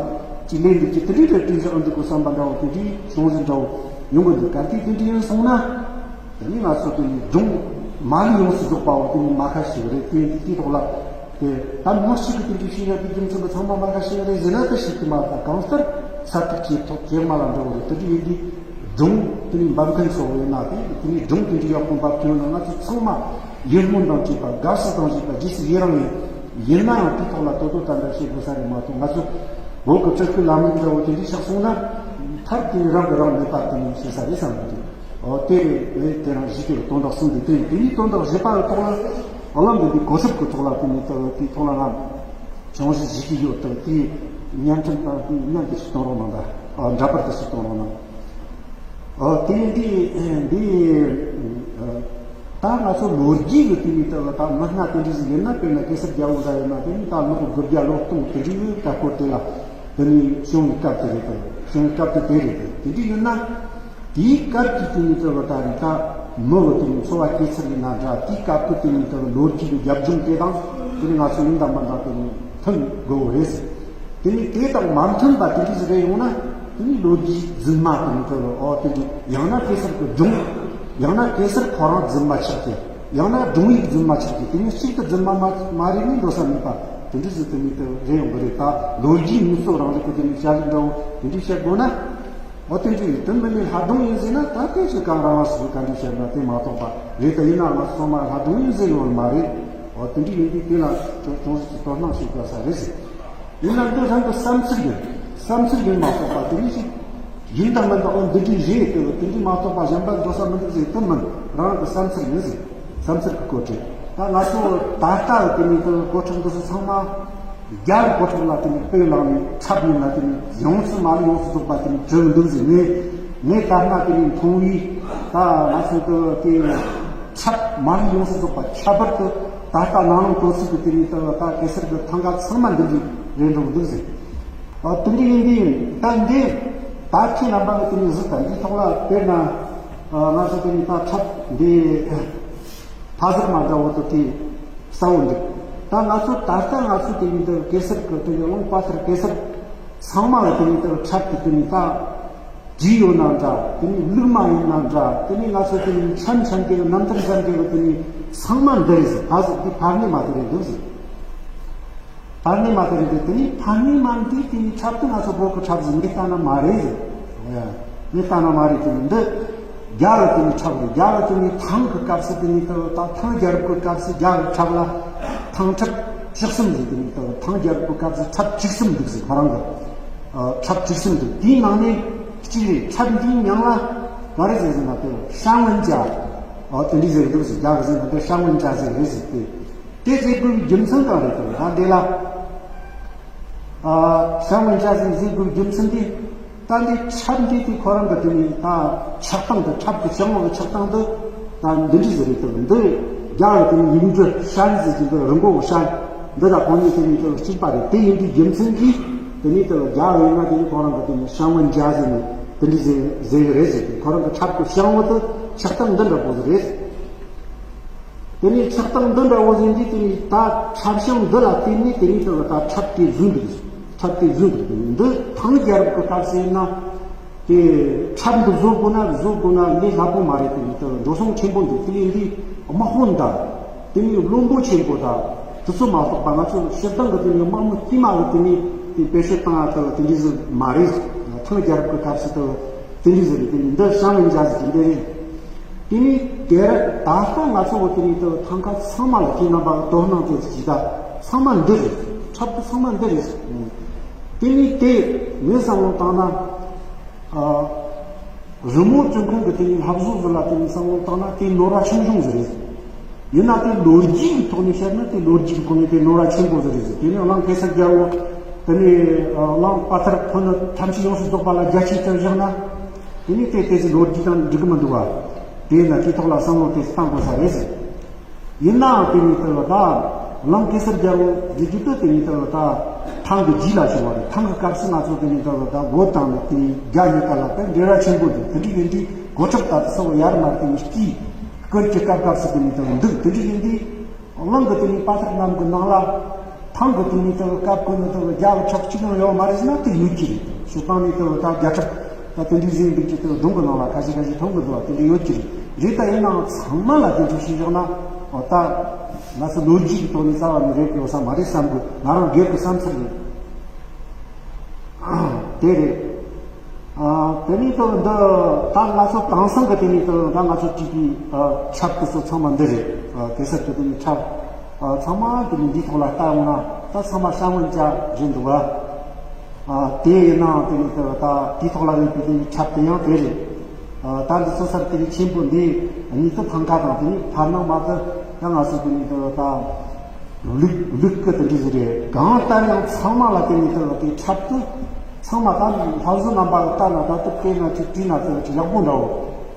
ཅིག་ལས་འདུག་ཅིག་དེ་འདྲའི་འདྲ་བྲིས་བཞག་ཨེ་འདུག་གོ་བསམ་པ་འདྲ་བོ་དེ་འདྲའི་བྱུང་ཟིན་འདྲ་བོ་ཡོང་གི་འདུག་གལ་ཏེ་དེ་འདྲ་ཡིན་སོང་ན། དེ་ནི་ང་ཚོ་དེ་ནི་སྒྲུང་མ་ལུས་ཡོངས་སུ་རྫོགས་པའོ། དེ་ནི་མ་ཁ་ཤས་རེད། དེ་དེའི་ཐོག་ལ་དེ་ད་མི་གཅིག་གི་དེ་འདྲའི་ཤེས་ཡ་དེ་རྒྱུ་མཚན་པ་ཚང་མ་མ་ཁ་ཤས་རེད་ཟེར་ན་ད་ཤེས་ཀྱི་མ་རེད། ད་གང་ལྟར་ས་ཐིག་ཅེས་ཐོག་ཅེས་མ་ལ་འགྲོ་བ་རེད། དེ་འདྲ་ཡིན་དུས་སྒྲུང་དེ་ནི་འབབ་མཁན་ཚོ་ཡིན་ན་དེ་དེ་ནི་སྒྲུང་དེ་འདྲའི་ཡག་པོ་འབབ་ཐུབ་ན་ང་ཚོ་ཚང་མ་ཡིད་སྨོན་དང་བཅས་པ་དགའ་བསུ་དང་བཅས་པ་རྗེས་སུ་ཡི་རང་ཡིན། ཡིན་ན་ཡང་དེའི་ཐོག་ལ་དོ་དོ་ད་འདྲ་བྱེད་དགོས་ས་རེད་མ་གཏོགས་ང་ཚོ་བོད་ཀྱི་སྤྲུལ་སྐུའི་ལམ་ལུགས་འདྲ་བོ་དེ་འདྲའི་ཆགས་སོང་ན་མཐར་དེ་ནི་རང་གི་རང་མེད་པ་དེ་ནི་བྱེད་ས་རེད་བསམ་གི་འདུག་ཨོ་དེ་རེད། དེ་རང་བཞི་དེ་དོན་དག་གསུམ་དེ་དེ་ཡིན། དེ་ནི་དོན་དག་བཞི་པ་གི་ཐོག་ལ་ཨོ་ལམ་པའི་འདི་གོ་སྲོལ་གི་ཐོག་ལ་དེ་ནི་ལྟ་བུ་དེའི་ཐོག་ལ་ང་ཆུང་ཞིག་བཞི་གི་ཡོད་དང་དེའི་བརྙན་འཕྲིན་དང་དེའི་བརྙན་དེ་ཞིག་གཏོང་རོགས་གནང་ད། ཨོ་འདྲ་པར་དེ་ཞིག་གཏོང་རོགས་གནང་། ཨོ་དེ་ཡིན་དེ་འདི་ད་ང་ཚོ་ལོ་རྒྱུས་ཀྱི་དེ་ནི་ལྟ་བུ་ད་མི་སྣ་དེ་འདྲ་ཞིག་ཡིན་ན་དཔེར་ན་གེ་སར་རྒྱལ་པོ་འདྲ་ཡིན་ན་དེ་ནི་ད་ལོ་དགུ་བརྒྱ་ལོ་སྟོང་དེ་འདྲ་ཡོད་ཀ་སྐོར་དེ་ལ་དེ་ནི་བྱུང་བའི་སྐབས་དེ་རེད་དང་བྱུང་བའི་སྐབས་དེ་དེ་རེད་དེ་དེ་འདྲ་ཡིན་ན། དེའི་སྐབས་ཀྱི་དེ་ནི་ལྟ་བུ་ད་རེས་ད་མི་བོ་དེ་ནི་འཚོ་བ་སྐྱེལ་ཚུལ་ཡིན་ན་འདྲ། དེའི་སྐབས་ཀྱི་དེ་ནི་ལྟ་བུ་ལོ་རྒྱུས་ཀྱི་རྒྱབ་ལྗོངས་དེ་དང་དེ་ནི་ང་ཚོ་ཡིན་དང་མིན་དང་དེ་ནི་མཐུན་དགོས་བོ་རེད། དེ་ནི་དེ་དང་མ་མཐུན་པ་དེ་འདྲ་ཞིག་རེད་ཡོང་ན་དེ་ནི་ལོ་རྒྱུས་རྫུན་མ་དེ་ནི་ལྟ་བུ་ཨོ་དེ་ནི་ཡང་ན་གེ་སར་གྱི་སྒྲུང་ཡང་ན་གེ་སར་ཁོ་རང་རྫུན་མ་ཆགས་ཀྱི་ཡང་ན་སྒྲུང་ཡིག་རྫུན་མ་ཆགས་ཀྱི་དེ་ནི་གཅིག་ཏུ་རྫུན་མ་མ་མ་རེད་ནི་འགྲོ་ས་མེད་པ་དེ་འདྲ་ཞིག་དེ་ནི་ལྟ་བུ་རེད་ཡོང་གི་རེད། ད་ལོ་རྒྱུས་དངོས་གཙོ་རང་རིག་གི་དེ་ནི་བྱ་ལུགས་འདྲ་བོ་དེ་འདྲ་བཤད་དགོས་ན། འོ་དེ་འདྲ་ཡིན། དེ་མིན་ནི་ལྷ་སྒྲུང་ཡིན་ཟེར་ན་ད་དེ་ཚོ་གང་རང་རང་སོ་སོ་ག་འདྲ་བཤད་ན་དེ་མ་གཏོགས་པ་རེད། ད་ཡིན་ན་ང་ཚོ་ཚང་མ་ལྷ་སྒྲུང་ཡིན་ཟེར་ཡོད་མ་རེད། འོ་དེ་འདྲ་ཡིན་དུས་དེ་ལ་ཅུང་ཅུང་ཟད་ཅིག་དོ་སྣང་བྱེད་དགོས་ས་རེད་ཟེར། ཡིན་ན་འདི་རང་གི་བསམ་ཚུལ་ཡིན། བསམ་ཚུལ་ཡིན་མ་གཏོགས་པ་དེ་འདྲ་ཞིག་ཡིན་དང་མིན་དང་འོ་འདི་འདྲ་རེད་དེ་དེ་འདྲ་མ་གཏོགས་པ་གཞན་པ་འགྲོ་ས་མི་འདུག་ཟེར་དེ་མིན། རང་གི་བསམ་ཚུལ་ཡིན་ཟེར། བསམ་ཚུལ་གྱི་སྐོར་བྲིས། ད་ང་ཚོ་ད་ལྟ་དེ་ནས་དེ་གོ་ཁྲིད་འདི་ཚོ་ཚང་མ། རྒྱ་གི་གོ་ཁྲིད་ལ་དེ་ནས་དཔེ་བླངས་ནས་འཁྲབ་ཡིན་ན་དེ་ནས་ཡོངས་སུ་མ་ལུས་ཡོངས་སུ་རྫོགས་པ་དེ་ནས་བྲིས་འདུག་ཟེར་ནས་ངས་ད་སྔ་དེ་ནས་མཐོང་བའི་ད་ང་ཚོ་གི་དེ་འཁྲབ་མ་ལུས་ཡོངས་སུ་རྫོགས་པ་ཁྱད་པར་དུ་ད་ལྟ་ནང་ལོགས་དོ་ཚིགས་ཀྱི་དེ་ནས་ད་ད་གེ་སར་གྱི་ཐང་ག་ཚང་མ་འདི་འདྲ་རེད་འགྲོ་གི་འདུག་ཟེར། ཨ། དེ་འདྲ་ཡིན་དུས་ད་འདི་ད་ཁྱེད་རྣམ་པ་གི་དེ་ནས་གཟིགས་དང་འདིའི་ཐོག་ལ་དཔེར་ན། ཨ། ང་ཚོ་དེ་ནས་ད་འཁྲབ་འདི་ཕ་ཟུར་མ་འདྲ་བོ་དེ་དེ་གསལ་བོ་འདུག་ད་ང་ཚོ་ད་ལྟ་ང་ཚོ་དེ་ནས་འདི་གེ་སར་གི་དེ་ནས་རླུང་དཔའ་ཐར་གེ་སར་ཚང་མ་ལ་དེ་ནས་ད་འཁྲབ་ཀྱི་དེ་ནས་ད་རྒྱུས་ཡོད་ན་འདྲ། དེ་ནས་ལུགས་མ་ཡིན་ན་འདྲ། དེ་ནས་ང་ཚོ་དེ་ནས་འཆམ་འཆམ་གྱི་རྣམ་ཐར་འཆམ་གྱི་དེ་ནས་ཚང་མ་འདི་རེད་ཟེར། ཕ་ཟུར་འདི་ཕར་ནས་མ་དེ་རེད་འདུག་ཟེར། ཕར་ནས་མ་དེ་རེད་དེ། དེ་ནས་ཕར་ནས་མ་འདི་དེ་ནས་འཁྲབ་དེ་ང་ཚོ་བོད་ཀྱི་འཁྲབ་ཟིག་མི་ལྟ་ན་མ་རེད་ཟེར། ཡ། མི་ལྟ་ན་མ་རེད་དེ། འདི་རྒྱ་གི་དེ་ནས་འཁྲབ་རེད། རྒྱ་གི་དེ་ནས་ཐང་གི་སྐབས་སུ་དེ་ནས་ད་ཐང་རྒྱལ་རབས་ཀྱི་སྐབས་སུ་རྒྱ་གི་འཁྲབ་ལ་ཐང་འཁྲབ་བཅུ་གསུམ་འདུག་དེ་ནས་ད་ཐང་རྒྱལ་རབས་ཀྱི་སྐབས་སུ་འཁྲབ་བཅུ་གསུམ་འདུག་ཟེར། ཁོ་རང་གི་ཨ་འཁྲབ་བཅུ་གསུམ་འདུག་དེའི་ནང་ནས་གཅིག་རེད། འཁྲབ་འདིའི་མྱིང་ལ་ག་རེ་ཟེར་ཟེར་ན་དེ་ཧྲན་ཝུན་ཅ། ཨ། དེ་འདྲ་ཟེར་གི་འདུག་ཟེར། རྒྱ་གི་ཟེར་ན་དེ་ཧྲན་ཝུན་ཅ་ཟེར་གི་རེད་ཟེར་ཏེ། དེ་ཟེར་དགོས་པའི་རྒྱུ་མཚན་གང་རེད་དམ། ད་འདི་ལ། ཨ། ཧྲན་ཝུན་ཅ་ཟེར་ཟེར་དགོས་པའི་རྒྱུ་མཚན་དེ། ད་འདི་འཁྲབ་འདི་དེ་ཁོ་རང་གི་དེ་ནས་ད་ཆགས་སྟངས་དེ། འཁྲབ་ཀྱི་བྱ་བ་གི་ཆགས་སྟངས་དེ་ད་འདི་འདྲ་ཟིག་རེད་དམ། འདི་རྒྱ་གི་དེ་ནས་ཡིག་འབྲུ་ཧྲན་ཟེར་གྱི་འདི་རི་མགོ་གི་ཧྲན་འདི་དང་གོང་ནས་དེ་ནས་དེ་གཅིག་པ་རེད། དེ་ཡིན་དུས་རྒྱུ་མཚན་གྱིས་དེ་ནས་དེ་རྒྱ་གི་ཡིན་ན་དེ་ནས་ཁོ་རང་གི་དེ་ནས་ཧྲན་ཝུན་ཅ་ཟེར་ནས་དེ་འདྲ་ཟེར་ཟེར་གི་རེད་ཟེར་ཏེ། ཁོ་རང་གི་འཁྲབ་ཀྱི་བྱ་བ་དེ་ཆགས་སྟངས་འདི་འདྲ་པོ་ཟིག་རེད། དེ་ནས་ཆགས་སྟངས་འདི་འདྲ་བོ་ཟིན་གྱིས་དེ་ནས་ད་འཁྲབ་བྱ་བ་འདི་ལ་བརྟེན་ནས་དེ་ནས་དེ་ད་འཁྲབ་དེ་བཟོས་འདུག་འཁྲབ་དེ་བཟོས་འདུག་འདི་ཐང་རྒྱལ་རབས་ཀྱི་སྐབས་སུ་ཡིན་ན་དེ་འཁྲབ་འདི་བཟོ་དགོས་ན་བཟོ་དགོས་ན་ལས་སླ་པོ་མ་རེད། དེ་ནས་དེ་འགྲོ་སོང་ཆེན་པོ་འདུག་དེ་ཡིན་དུས་དམག་དཔོན་དང་དེ་ནས་བློན་པོ་ཆེན་པོ་དང་དེ་ཚོ་མ་གཏོགས་པ་ང་ཚོ་སྤྱིར་བཏང་གི་དེ་ནས་དམག་མི་དཀྱུས་མ་གི་དེ་ནས་དེ་བེད་སྤྱོད་བཏང་ཡ་དེ་དེ་འདྲ་ཟིག་མ་རེད། ཐང་རྒྱལ་རབས་ཀྱི་སྐབས་སུ་དེ་དེ་འདྲ་ཟིག་རེད། དེ་ནས་འདི་ཧྲན་ཝུན་ཅ་ཟེར་གྱི་འདི་རེད། དེ་ནས་དེར་ད་ལྟ་ང་ཚོ་གི་དེ་ནས་དེ་ཐང་ཀ་ཚང་མ་ལ་ཁྱེད་རྣམ་པ་དོ་སྣང་དེ་ཅིག་ད་ཚང་མ་འདི་རེད། འཁྲབ་དེ་ཚང་མ་འདི་རེད། དེ་ནས་དེ་ངས་བསམ་བློ་བཏང་ན། ཨ། རི་མོ་བྲིས་མཁན་གྱི་དེ་ནས་ལྷ་བཟོ་ཟིག་ལ་དེ་ནས་བསམ་བློ་བཏང་ན་དེ་ནོར་བ་ཆུང་ཆུང་ཟིག་རེད། ཡིན་ན་དེ་ལོ་རྒྱུས་ཀྱི་ཐོག་ནས་བཤད་ན་དེ་ལོ་རྒྱུས་ཀྱི་ཐོག་ནས་དེ་ནོར་བ་ཆེན་པོ་ཟིག་རེད་ཟེར། དེ་ནས་གླང་གེ་སར་རྒྱལ་པོ། དེ་ནས་གླང་དཔའ་ཐར་ཁོ་ནི་ཐམས་ཅད་ཡོངས་སུ་རྫོགས་པ་ལ་རྒྱལ་ཆེན་བསྐྱངས་བཞག་ན། དེ་ནས་དེ་དེ་ཚོ་ལོ་རྒྱུས་དང་འགྲིག་གི་མི་འདུག་བ། དེས་ན་དེ་ཐོག་ལ་བསམ་བློ་དེ་བཏང་དགོས་ས་རེད་ཟེར། ཡིན་ནའང་དེ་ནས་དེ་ལ་ད་གླང་གེ་སར་རྒྱལ་པོ་ཟེར་རྒྱུ་དེ་དེ་ནས་དེ་ལ་ད་ཐང་གི་རྗེས་ལ་བྱུང་བ་རེད། ཐང་གི་སྐབས་སུ་ང་ཚོ་དེ་ནས་དེ་ལ་ད་བོད་དང་ནི་དེ་ནས་རྒྱ་གཉིས་ཀ་ལ་དེ་འབྲེལ་བ་ཆེན་པོ་འདུག་དེ་འདྲ་ཡིན་དུས་གོ་ཁྲབ་ད་དེ་ཚོ་ཡར་མར་དེ་ནས་སྐྱིད། སྐོར་གྱི་སྐབས་སྐབས་སུ་དེ་ནས་དེ་ལ་འདུག་དེ་འདྲ་ཡིན་དུས། གླིང་གི་དེ་ནས་དཔའ་ཐར་རྣམས་ཀྱི་ནང་ལ། ཐང་གི་དེ་ནས་དེ་ལ་སྐབས་གོང་ནས་དེ་ལ་རྒྱ་གི་ཁྲབ་གཅིག་ཡང་ཡོད་མ་རེད་ཟེར་ན་དེ་ཡོད་ཀྱི་རེད། ཞོ་སྟངས་ནས་དེ་ལ་ད་རྒྱ་ཁྲབ་ད་དེ་འདྲའི་ཟིན་འདུག་ཀྱི་དེ་ལ་སྒྲུང་གི་ནང་ལ་ཁ་ཤས་ཁ་ཤས་མཐོང་གི་འདུག་བ། དེ་འདྲ་ཡོད་ཀྱི་རེད། རེད་ད་ཡིན་ནའང་ཚང་མ་ལ་དེ་འདྲ་ཞིག་བཞག་ན། འོ་ད་ང་ཚོ་ལོ་རྒྱུས་ཀྱི་ཐོག་ནས་རྩ་བ་ནས་རེད་ཡོད་ས་མ་རེད་བསམ་གི། ང་རང་སྒེར་གྱི་བསམ་ཚུལ་རེད། དེ་རེད། ཨ། དེ་ནས་ད་འདི་ད་ང་ཚོ་དེང་སང་གི་དེ་ནས་ད་ང་ཚོ་བྲིས་པའི་ཨ་འཁྲབ་དེ་ཚོ་ཚང་མ་འདི་རེད། ཨ། གེ་སར་གྱི་དེ་ནས་འཁྲབ་ཨ་ཚང་མ་དེ་ནས་འདིའི་ཐོག་ལ་ལྟ་ཡོང་ན་ད་ཚང་མ་ཧྲན་ཝུན་ཅ་རེད་འདུག་བ། ཨ། དེ་ཡིན་ནའང་དེ་ནས་ད་ད་དེའི་ཐོག་ལ་ཡོད་པའི་དེ་ནས་འཁྲབ་དེ་ཡང་དེ་རེད། ཨ། ད་འདི་ཚོ་སར་དེ་ནས་ཆེན་པོ་འདི་གཉིས་ཀྱི་ཐང་ཀ་དང་དེ་ནས་ཕར་ནང་མ་ད་ད་ང་ཚོ་དེ་ནས་ད་ད། ལུགས་ལུགས་ཀྱི་དེ་འདྲ་ཟིག་རེད། གང་ལྟར་ཡང་ཚང་མ་ལ་དེ་ནས་དེ་དེ་འཁྲབ་དེ་ཚང་མ་ད་ལྷ་བཟོ་རྣམ་པ་ལ་ལྟ་ན་ད་དེ་བལྟས་ན་ཅིག་བྲིས་ན་དེ་ཅིག་ཡག་པོ་འདྲ་བོ་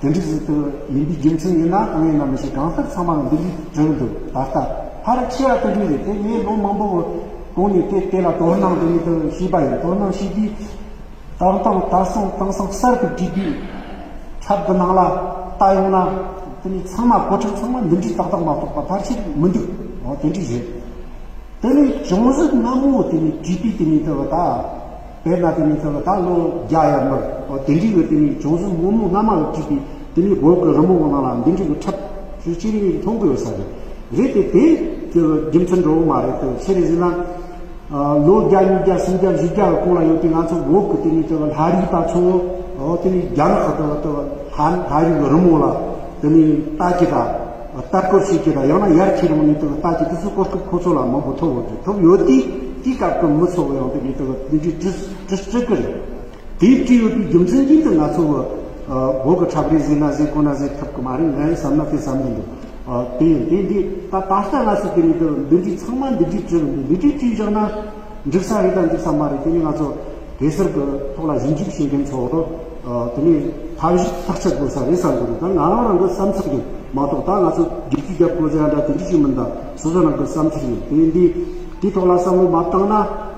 དེ་འདྲ་ཟིག་དེ་ཡིན་པའི་རྒྱུ་མཚན་ཡིན་ན་གང་ཡིན་ན་མི་ཤེས། གང་ལྟར་ཚང་མ་ལ་འདི་འདྲ་བྲིས་འདུག་ད་ལྟ་ཕལ་ཆེ་བ་དེ་འདྲ་རེད། དེ་ངས་ལོ་མང་པོ་གོང་ནས་དེ་དེ་ལ་དོ་སྣང་དེ་ནས་དེ་བྱས་པ་ཡིན། དོ་སྣང་བྱས་དུས། ད་ལྟ་ད་སང་དེང་སང་གསར་དུ་བྲིས་པའི་འཁྲབ་ཀྱི་ནང་ལ་ལྟ་ཡོང་ན། དེ་ནས་ཚང་མ་གོ་ཁྲབ་ཚང་མ་འདི་འདྲའི་ཏག་ཏག་མ་གཏོགས་པ་ཕལ་ཆེར་མི་འདུག་འོ་དེ་འདྲ་རེད། དེ་ནས་ཅུང་ཟད་སྔ་མོ་དེ་ནས་བྲིས་པའི་དེ་ནས་དེ་བ་ད། དཔེར་ན་དེ་ནས་དེ་བ་ད་ལོ་བརྒྱ་ཡར་མར་འོ་དེ་འདྲའི་གི་དེ་ནས་ཅུང་ཟད་སྔོན་མོ་སྔ་མ་ལ་བྲིས་པའི་དེ་ནས་བོད་ཀྱི་རི་མོ་གི་ནང་ལ་འདི་འདྲའི་གི་འཁྲབ་ཞུ་ཅི་རིགས་མཐོང་གི་ཡོད་ས་རེད། རེད་དེ་དེ་དེ་རྒྱུ་མཚན་འདྲ་བོ་མ་རེད། དེ་ཆི་རེད་ཟེར་ན། ལོ་བརྒྱ་ཉིས་བརྒྱ་སུམ་བརྒྱ་བཞི་བརྒྱ་གི་གོང་ལ་ཡོད་པའི་ང་ཚོ་བོད་ཀྱི་དེ་ནས་དེ་ལྷ་རིས་དང་མཚོ་བོད་དེ་ནས་རྒྱ་ནག་གི་དེ་དེ་ལྷ་ལྷ་རིས་ཀྱི་རི་མོ་ལ་དེ་ནས་ལྟ་རྒྱུ་དང་ལྟ་སྐོར་བྱེད་རྒྱུ་དང་ཡང་ན་ཡར་ཁྱེར་ཡོང་ནས་དེ་ལྟ་རྒྱུ་དེ་ཚོ་གོ་སྐབས་ཁོ་ཚོ་ལ་མང་པོ་ཐོབ་ཡོད་ཀྱི། ཐོབ་ཡོད་དུས་དེའི་སྐབས་ཀྱི་མི་ཚོ་ཡང་དེ་ནས་དེ་དེ་འདྲའི་བྲིས་བྲིས་བྲིས་ཀྱི་རེད། དེ་བྲིས་ཡོད་པའི་རྒྱུ་མཚན་གྱིས་དེ་ང་ཚོ་བོད་ཀྱི་འཁྲབ་རིས་ཟིན་ན་ཟིན་གོ་ན་ཟིན་ཐུབ་ཀྱི་མ་རེད། ངས་བསམ་ན་དེ་བསམ་གྱི་འདུག་དེ་ཡིན་དེ་འདི་ད་ད་ལྟ་ང་ཚོ་དེ་ནས་དེ་འདི་འདྲའི་ཚང་མ་འདི་འདྲའི་བྲིས་འདུག་འདི་འདྲའི་བྲིས་བཞག་ན་འགྲིག་ས་རེད་དང་འགྲིག་ས་མ་རེད། དེ་ནི་ང་ཚོ་གེ་སར་གྱི་ཐོག་ལ་ཞིབ་འཇུག་བྱེད་མཁན་ཚོ་དེ་ནས་ཐབས་ཤེས་ཐག་གཅོད་དགོས་ས་རེད་བསམ་གྱི་འདུག་ད་ང་རང་རང་གི་བསམ་ཚུལ་ཡིན་མ་གཏོགས་ད་ང་ཚོ་བསྒྱུར་བཅོས་རྒྱབ་དགོས་ཟེར་ཡ་འདྲ་དེ་འདྲ་ཞིག་མིན། ད་སོ་སོ་རང་གི་བསམ་ཚུལ་ཡིན། དེ་ཡིན་དུས་དེའི་ཐོག་ལ་བསམ་བློ་མ་བཏང་ན།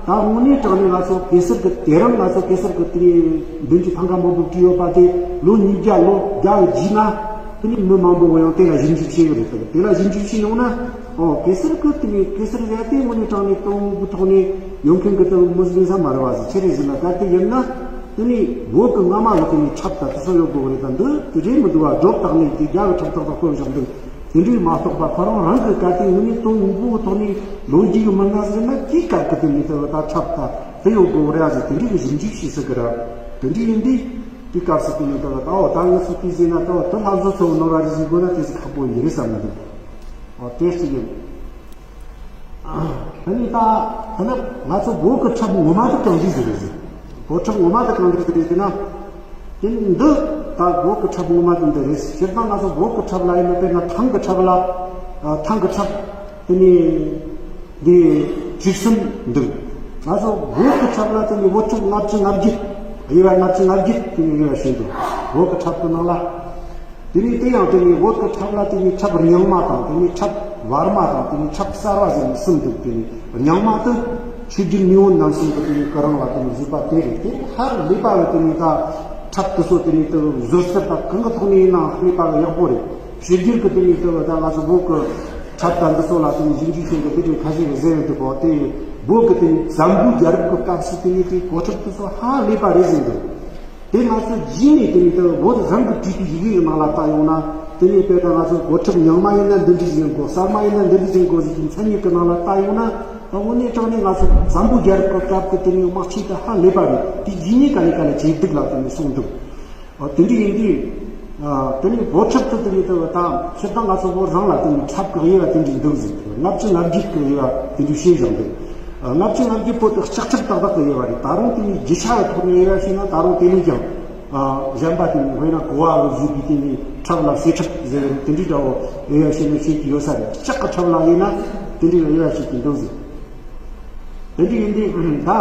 ད་དངོས་གནས་དྲང་གནས་ང་ཚོ་གེ་སར་གི་དེ་རིང་ང་ཚོ་གེ་སར་གི་དེ་འདི་འདྲའི་ཐང་ག་མང་པོ་བྲིས་ཡོད་པ་དེ་ལོ་ཉིས་བརྒྱ་ལོ་བརྒྱ་གི་རྗེས་ན་དེ་ནས་མི་མང་པོ་ཡང་དེ་ལ་ཞིབ་འཇུག་བྱས་ཡོད་རེད། དེ་ལ་ཞིབ་འཇུག་བྱས་ཡོང་ན། ཨོ་གེ་སར་གི་དེ་ནས་གེ་སར་ཡ་དེ་དངོས་གནས་དྲང་གནས་དང་པོའི་ཐོག་ནས་ཡོང་མཁན་གི་དེ་མི་ཟིན་ས་མ་རེད་བ་ཟེར། ཆི་རེད་ཟེར་ན། གལ་ཏེ་ཡིན་ན་དེ་ནས་བོད་གི་སྔ་མ་གི་དེ་ནས་ཁྲབ་ད་དེ་ཚོ་ཡོད་དགོས་རེད། ད་འདི་དེ་རེད་མི་འདུག་བ། སྒྲོ་བཏགས་ནས་དེ་རྒྱ་གི་ཁྲབ་ཏག་ཏག་བཀོད་བཞག་འདུག་དེ་འདྲའི་མ་གཏོགས་པ་ཁོ་རང་རང་གི་གལ་ཏེ་དངོས་གནས་དོན་དངོས་པོའི་ཐོག་ནས་ལོ་རྒྱུས་ཀྱི་མི་སྣ་ཟེར་ན་དེའི་སྐབས་ཀྱི་དེ་མི་དེ་ད་ཁྲབ་ད་དེ་ཡོད་དགོས་རེད་ཟེར། དེ་འདྲའི་གི་ཞིབ་འཇུག་བྱེད་སྲིད་ཀྱི་རེད། དེ་འདྲ་ཡིན་དུས་དེའི་སྐབས་སུ་དེ་མི་དེ་ད་འོ་ད་ངས་སུ་དེ་ཟེར་ན་ད་འོ་དེ་ལྷ་བཟོ་ཚོ་ནོར་བ་རེད་ཟེར་དགོས་ན་དེ་ཟེར་ཁག་པོ་ཡིན་རེད་བསམ་གི་འདུག་འོ་དེ་ཅི་ཡིན། ཨ་ནི་ད་ད་ནི་ང་ཚོ་བོད་ཀྱི་ཁྲབ་ངོ་མ་དེ་གང་འདྲ་ཟིག་རེད་ཟེར། བོད་ཁྲབ་ངོ་མ་དེ་གང་འདྲ་ཟིག་རེད་ཟེར་ན། དེ་ནི་འདི་ད་བོད་ཀྱི་ཁྲབ་ངོ་མ་དེ་འདི་རེད། སྤྱིར་བཏང་ང་ཚོ་བོད་ཀྱི་ཁྲབ་ལ་ཡིན་ན་དཔེར་ན་ཐང་གི་ཁྲབ་ལ། ཨ་ཐང་གི་ཁྲབ་དེ་ནི་འདི་བཅུ་གསུམ་འདུག་ང་ཚོ་བོད་ཀྱི་ཁྲབ་ལ་དེ་ནི་བོད་ཁྲབ་ལྔ་བཅུ་ང་བརྒྱད། དབྱེ་བ་ལྔ་བཅུ་ང་བརྒྱད་དེ་ནི་དབྱེ་བ་བྱས་འདུག་བོད་ཀྱི་ཁྲབ་ཀྱི་ནང་ལ། དེ་ནས་དེ་ཡང་དེ་ནས་བོད་ཀྱི་ཁྲབ་ལ་དེ་ནས་ཁྲབ་རྙིང་མ་དང་། དེ་ནས་ཁྲབ་བར་མ་དང་། དེ་ནས་ཁྲབ་གསར་བ་ཟེར་ནས་གསུམ་འདུག་དེ་ནས་རྙིང་མ་དེ་ཆོས་བརྒྱུད་མི་དབང་རྣམ་གསུམ་གྱི་དེ་ནས་ཀ་རང་ལ་དེ་ནས་བཟོས་པ་དེ་རེད། དེ་ཧར་ལས་པ་ལ་དེ་ནས་ད་ཁྲབ་དེ་ཚོ་དེ་ནས་དེ་བཟོ་ཟུར་དང་གང་གི་ཐོག་ནས་ཡིན་ནའང་ལས་པ་ལ་ཡག་པོ་རེད། ཕྱི་རྒྱལ་གྱི་དེ་ནས་དེ་ད་ང་ཚོ་བོད་ཀྱི་ཁྲབ་དང་འདི་ཚོ་ལ་དེ་ནས་ཞིབ་འཇུག་བྱེད་མཁན་དེ་འདྲའི་ཁ་ཤས་ཀྱིས་ཟེར་ཡོད་འདུག་གོ་དེ་བོད་ཀྱི་དེ་ནས་འཛམ་བུའི་རྒྱལ་རབས་ཀྱི་སྐབས་སུ་དེ་ནས་དེ་གོ་ཁྲབ་དེ་ཚོ་ཧ་ལས་པ་རེད་ཟེར་འདུག་དེ་ང་ཚོ་རྗེས་ནས་དེ་ནས་དེ་བོད་རང་གི་བྲིས་པའི་ཡི་གེ་ཡི་ནང་ལ་བལྟ་ཡོང་ན། དེ་ནས་དཔེར་ན་ང་ཚོ་གོ་ཁྲབ་རྙིང་མ་ཡིན་ན་འདི་འདྲ་ཡིན་དགོས། གསར་མ་ཡིན་ན་འདི་འདྲ་ཡིན་དགོས་ཟེར་གྱི་མཚན་ཉིད་ཀྱི་ནང་ལ་བལྟ་ཡོང་ན། དངོས་གནས་དྲང་གནས་ང་ཚོ་འཛམ་བུ་རྒྱལ་རབས་ཀྱི་སྐབས་ཀྱི་དེ་ནས་དམག་ཆས་དེ་ཧ་ལས་པ་རེད། དེ་རྗེས་ནས་ག་ལེ་ག་ལེ་ཇེ་སྡུག་ལ་དེ་ནས་སོང་འདུག་ཨ་དེ་འདྲ་ཡིན་དུས། ཨ་དེ་ནས་བོད་ཁྲབ་ཏུ་དེ་ནས་དེ་ད་སྤྱིར་བཏང་ང་ཚོ་བོད་རང་ལ་དེ་ནས་ཁྲབ་ཀྱི་དབྱེ་བ་དེ་འདྲ་འདུག་ཟེར། ལྔ་བཅུ་ང་བརྒྱད་ཀྱི་དབྱེ་བ་དེ་འདྲ་བྱས་བཞག་འདུག་ཨ་ལྔ་བཅུ་ང་བརྒྱད་པོ་དེ་ལྕགས་ཁྲབ་ཏག་ཏག་གི་དབྱེ་བ་རེད། ད་རུང་དེ་ནས་རྒྱུ་ཆ་ཡི་ཐོག་ནས་དབྱེ་བ་བྱས་ན་ད་རུང་དེ་ནས་ཀྱང་། ཨ་གཞན་པ་དེ་ནས་དཔེར་ན་གོ་བ་ལ་བཟོས་པའི་དེ་ནས་ཁྲབ་ལ་གསེར་ཁྲབ་ཟེར་དེ་འདྲའི་འདྲ་བོ་དབྱེ་བ་བྱས་ནས་བྱེད་ཀྱི་ཡོད་ས་རེད། ལྕགས་ཀྱི་ཁྲབ་ལ་དབྱེ་ན་དེ་འདྲའི་དབྱེ་བ་བྱེད་ཀྱི་འདུག་ཟེར། དེ་འདྲ་ཡིན་དུས་ད་